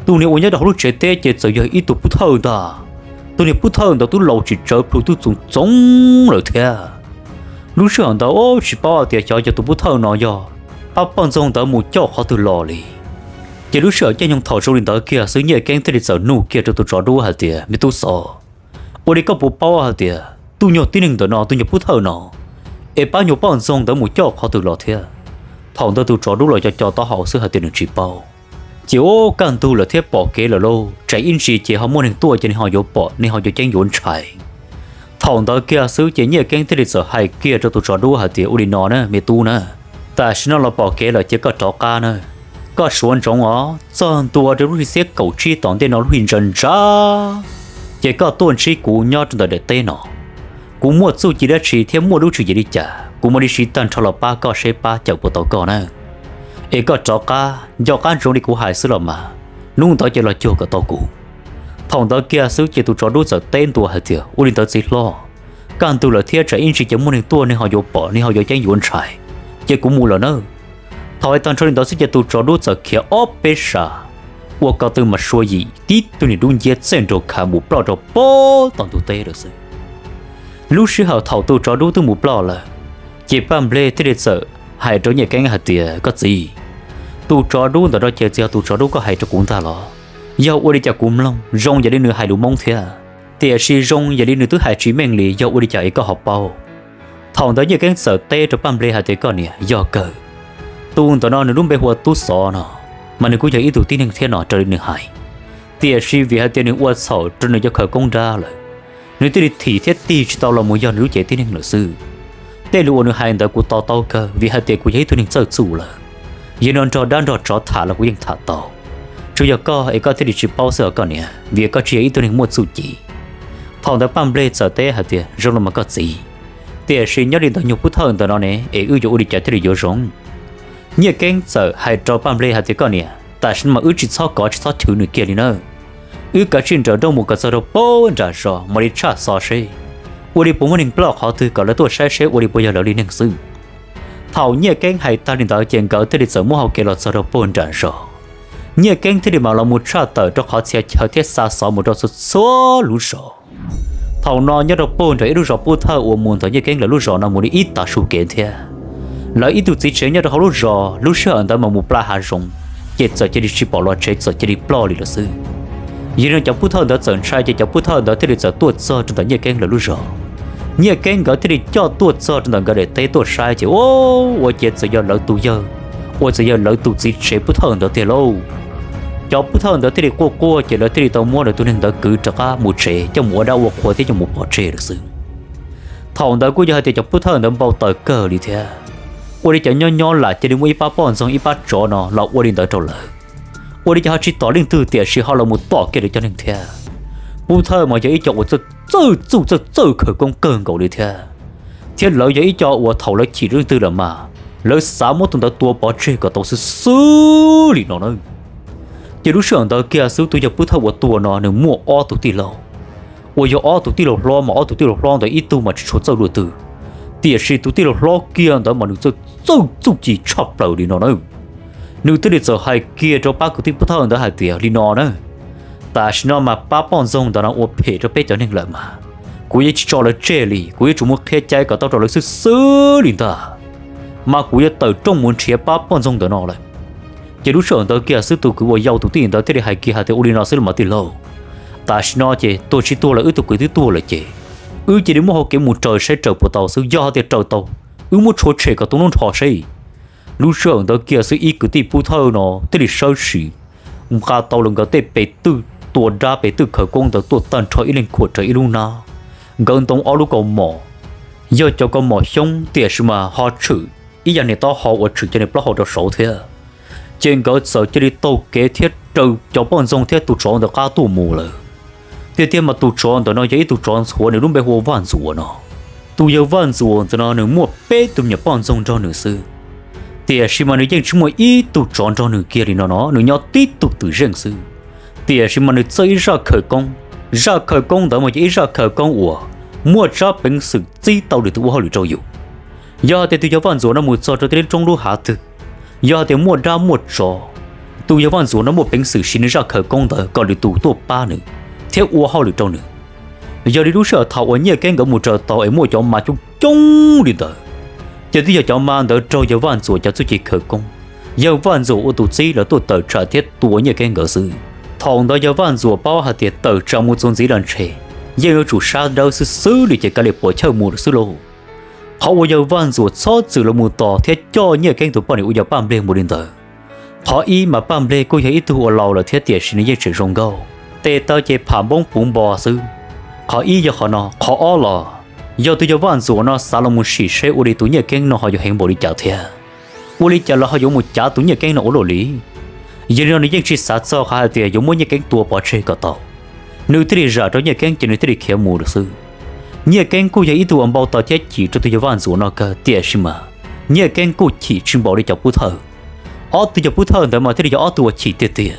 tus niag uas nyob rau hauv lub tsev teb ces txawm yog ib tug pub thawj ntag. Tus niag pub thawj ntawd twb laus tsis tsawg plhu twb txoov txoov lawm thiab. Lub sij hawm ntawd ub, tsis paub hais tias xyov yog tus pub thawj no yog pab poj ntxoog ntawd mus coj qhov twg los li. Ces lub sij hawm caij nyoog thaum zoo li ntawd kiag xwb Nyiaj Keeb thiaj li txawm nug kiag rau tus tsov dub hais tias, me tub xov, ua li koj puas paub hais tias tus nyuag tib neeg ntawm no, tus nyuag pub thawj no, es pab nyuag poj ntxoog ntawd mus coj qhov twg los thiab? Thaum ntawd tus tsov dub los co co taub hau xwb hais tias nws tsis paub. Ces ub, kaj ntug lawm thiab pom kev lawm lauj, tsam ib ntsis ces ho muaj neeg tuaj ces nws ho yuav pom, nws ho yuav ceeb yuav ntshai. Thaum ntawd kiag xwb ces Nyiaj Keeb thiaj li txawm hais kiag rau tus tsov dub hais tias, ua li no na me tub na, tam sim no los pom kev lawm ces koj rov qab na. Koj suav ntsoov os, txog ntua rau lub hli xiab kaum tsib tom ntej no lub hli ntsa ntsa, ces koj tuaj ntsib kuv nyob rau ntawm daim teb no. Kuv muaj txuj ci dab tsi thiab muaj lub tswv yim li cas kuv mam li siv tag nrho los pab koj seb pab cawm puas tau koj na. Es koj rov qab nco qab ntsoov li kuv hais xwb los mas, hnub ntawd ces los cuag kom tau kuv. Thaum ntawd kiag xwb ces tus tsov dub txawm teb ntua hais tias, ua li ntawd txiv hlob, kaj ntug lawm thiab tsam ib ntsis ces muaj neeg tuaj nej ho yuav pom nej ho yuav ceeb yuav ntshai, ces kuv mus lawm nawb. Thaum hais tag nrho li ntawd xwb ces tus tsov dub txawm khiav ob peb sab, ua ko tw mas sua yim tib tug niag dub nciab txawm nraus khav mus ploj rau pem tom ntug teb lawm xwb. Lub sij hawm thaum tus tsov dub twb mus ploj lawm, ces Paj Nplej thiaj li txawm hais rau Nyiaj Keeb hais tias, koj txiv, tus tsov dub ntawm no ces tsis yog tus tsov dub koj hais rau kuv ntag los? Yog ua li cas kuv mloog zoo yam li nws hais lus Hmoob thiab, tiam sis zoo yam li nws twb hais tsis meej li, yog ua li cas es koj ho paub? Thaum ntawd Nyiaj Keeb txawm teb rau Paj Nplej hais tias, koj niam, yog kawg, tus ntawm no nws lub npe hu ua Tub Xov no, mas nws kuj yog ib tug tib neeg thiab no raws li nws hais. Tiam sis vim hais tias nws ua txhaum rau nws cov khawv koob dab lawm, nws thiaj li thim thiab tig tsis tau los mus yog nws lub cev tib neeg lawm xwb. Tej lus uas nws hais ntawd kuv to taub kawg vim hais tias kuv yog ib tug neeg txawj txuj lawm. Yog no nrog dab nrog tsov tham los kuv yeej tham tau. Tsuas yog koj es koj thiaj li tsis paub xwb os koj niam, vim koj tsis yog ib tug neeg muaj txuj ci. Thaum ntawd Paj Nplej txawm teb hais tias, zoo los mas koj txiv, tiam sis nyob li ntawd nyuag pub thawj ntawm no ne es wb yuav ua li cas thiaj li yuav zoo? Nyiaj Keeb txawm hais rau Paj Nplej hais tias, koj niam, tam sim no mas wb tsis txhob kov tsis txhob chwv nws kiag li nawb. Wb kav tsij nrawm nrooj mus kom txog rau pem nram zos mam li tshaj xov seb ua li puas muaj neeg ploj qhov twg kom lawv tuaj saib seb ua li puas yog lawv li neeg xwb. Thaum Nyiaj Keeb hais tag li ntawd ces nkawd thiaj li txawm muab hau kev los txog rau pem nram zos. Nyiaj Keeb thiaj li mam los mus tshaj tawm rau qhov txhia chaw thiab xa xov mus rau txhua txhua lub zos. Thaum no nyob rau pem nram ib lub zos pub thawj uas mus ntawm Nyiaj Keeb lawv lub zos no mus li ib tav su kev thiab. Lawv ib tug txiv tsev nyob rau hauv lub zos lub sij hawm ntawd mas mus pla hav zoov, ces txawm cia li tsis pom los tsev, txawm cia li ploj li lawm xwb. Yog li no cov pub thawj ntawd txawm ntshai ces cov pub thawj ntawd thiaj li txawm tuaj txog rau ntawm Nyiaj Keeb lawv lub zos. Nyiaj Keeb nkawd thiaj li coj tuaj txog rau ntawm nkawd daim teb tuaj saib ces ua, ua cas txawm yog lawv tus yawg, ua txawm yog lawv tus txiv tsev pub thawj ntawd tiag lauj. Cov pub thawj ntawd thiaj li quaj quaj ces lawv thiaj li tau muab lawv tus neeg ntawd kwv rov qab mus tsev coj mus ua dab ua qhua thiab coj mus pov tseg lawm xwb. Thaum ntawd kuj yog hais tias cov pub thawj ntawd npau taws kawg li thiab. Ua li cas nyob nyob lam cia li muaj ib pab poj ntxoog ib pab tsov no los ua li ntawd rau lawv? Ua li cas ho tsis tom leej twg tiam sis ho los mus tom kiag lawv cov neeg thiab? Pub thawj mas yog ib co uas txawj txawj txuj txawj txawj khawv koob kawg nkaus li thiab, thiab lawv yog ib co uas thaum lawv chim rau leej twg lawm mas lawv xav muab tus ntawd tua pov tseg kom tau xwb xwb li no na. Ces lub sij hawm ntawd kiag xwb tus yawg pub thawj uas tuag no nws muaj ob tug tij laug, uas yog ob tug tij laug hlob mas ob tug tij laug hlob ntawd ib tug mas tsis tshua txawj luaj twg, tiam sis tus tij laug hlob kiag ntawd mas nws txawj txawj txuj ci tshaj plaws li no na. Nws thiaj li txawm hais kiag rau pab kwv tij pub thawj ntawd hais tias li no na, tam sim no mas pab poj ntxoog ntawd no ua phem rau peb cov neeg lawm mas kuv yeej tsis tso lawv tseg li, kuv yuav tsum mus qhia cai kom tau rau lawv xwb xwb li ntag, mas kuv yuav tawm rooj mus nrhiav pab poj ntxoog ntawm no lawm. Ces lub sij hawm ntawd kiag xwb tus kwv uas yau tus tij ntawd thiaj li hais kiag hais tias ua li no xwb los mas tij laug, tam sim no ces tuag tsis tuag los wb tus kwv twb tuag lawm ces wb cia li muab hau kev mus raws saib raws puas tau xwb, yog hais tias raws tau wb muab tshuav tshem kom tu nub nrho seb. Lub sij hawm ntawd kiag xwb ib kwv tij pub thawj no thiaj li sawb sim nqa tau los nkawd tej pes twj tua dab pes twj khawv koob ntawd tuaj tag nrho ib leeg khuam raws ib lub hnab. Nkawd ntoo ob lub kaus mom, yog cov kaus mom xyoob tiam sis mas ho tshwm ib yam niag taub hau uas tshwm cov niag plaub hau rau saud thiab. Ces nkawd txawm cia li taug kev thiab raws cov poj ntxoog thiab tus tsov ntawd qab tuaj mus lawm. Tiag tiag mas tus tsov ntawm no yog ib tug tsov ntxhuav nws lub npe hu ua Vaj Ntxuas no. Tus yawg Vaj Ntxuas ntawm no nws muaj peb tug me nyuam poj ntxoog nrog nws xwb, tiam sis mas nws yeej tsis muaj ib tug tsov nrog nws kiag li no no, nws nyob tib tug twm zeej xwb. Tiam sis mas nws txawj ib zaj khawv koob, zaj khawv koob ntawd mas yog ib zaj khawv koob uas muaj tsab peev xwm txib tau lwm tus ua hauj lwm rau yus. Yog hais tias tus yawg Vaj Ntxuas no mus txog rau tej lub roob lub hav twg, yog hais tias muaj dab muaj tsov, tus yawg Vaj Ntxuas no muaj peev xwm siv nws zaj khawv koob ntawd kom lwm tus tuaj pab nws thiab ua hauj lwm rau nws. Yog li lub sij hawm thaum uas Nyiaj Keeb nkawd mus raws tau es muaj cov ma coob coob li ntawd, ces twb yog cov ma ntawd raug yawg Vaj Ntxuas cov txuj ci khawv koob, yawg Vaj Ntxuas ua tus txib lawv tuaj tawm tsam thiab tua Nyiaj Keeb nkawd xwb. Thaum ntawd yawg Vaj Ntxuas paub hais tias tawm tsam mus txuas ntxiv los ntshe yeej yuav tsum sab dawb xwb xwb li ces kav liam puam chawj mus lawm xwb lauj. Qhov uas yawg Vaj Ntxuas txhob txwm los mus tos thiab coj Nyiaj Keeb tus poj niam uas yog Paj Nplej mus li ntawd, qhov ib mas Paj Nplej kuj yog ib tug uas laus lawm thiab tiam sis nws yeej tseem zoo nkauj, tes taw ces pham npoob puv npo xwb. Qhov ib yog qhov no, qhov ob los yog tus yawg Vaj Ntxuas no xav los mus sim seb ua li tus Nyiaj Keeb no ho yuav heev npaum li cas thiab, ua li cas los ho yuav mus cav tus Nyiaj Keeb no ua luaj li. Yog li no nws yeej tsis xav txog qhov hais tias yuav muab Nyiaj Keeb tua pov tseg kom tau, nws thiaj li zam rau Nyiaj Keeb ces nws thiaj li khiav mus lawm xwb. Nyiaj Keeb kuj yog ib tug uas npau taws thiab chim rau tus yawg Vaj Ntxuam no kawg, tiam sis mas Nyiaj Keeb kuj chim tsis npaum li cov pub thawj. Ob tug cov pub thawj ntawd mas thiaj li yog ob tug uas chim tiag tiag,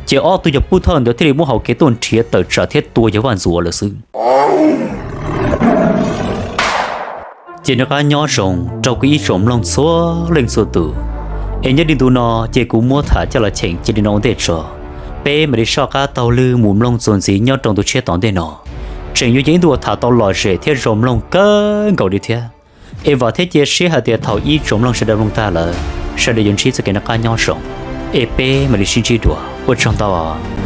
ces ob tug cov pub thawj ntawd thiaj li muab hau kev tuaj nrhiav tawm tsam thiab tua yawg Vaj Ntxuam lawm xwb. Ces noj qab nyob zoo rau kuv ib tsoom mloog txhua leej txhua tus, es nyob li ntu no ces kuv muab tham coj los cheem cia li no ua ntej tso. Peb mam li soj qab taug lw mus mloog txuas ntxiv nyob rau ntu tshiab tom ntej no, tseem yuav yog ib ntu uas tham tau lom zem thiab zoo mloog kawg nkaus li thiab. Es vam thiab cia siab hais tias thaum ib tsoom mloog sawv daws mloog tag lawm, sawv daws yuav ntsib txoj kev noj qab nyob zoo, es peb mam li sib ntsib dua, ua tsaug ntau.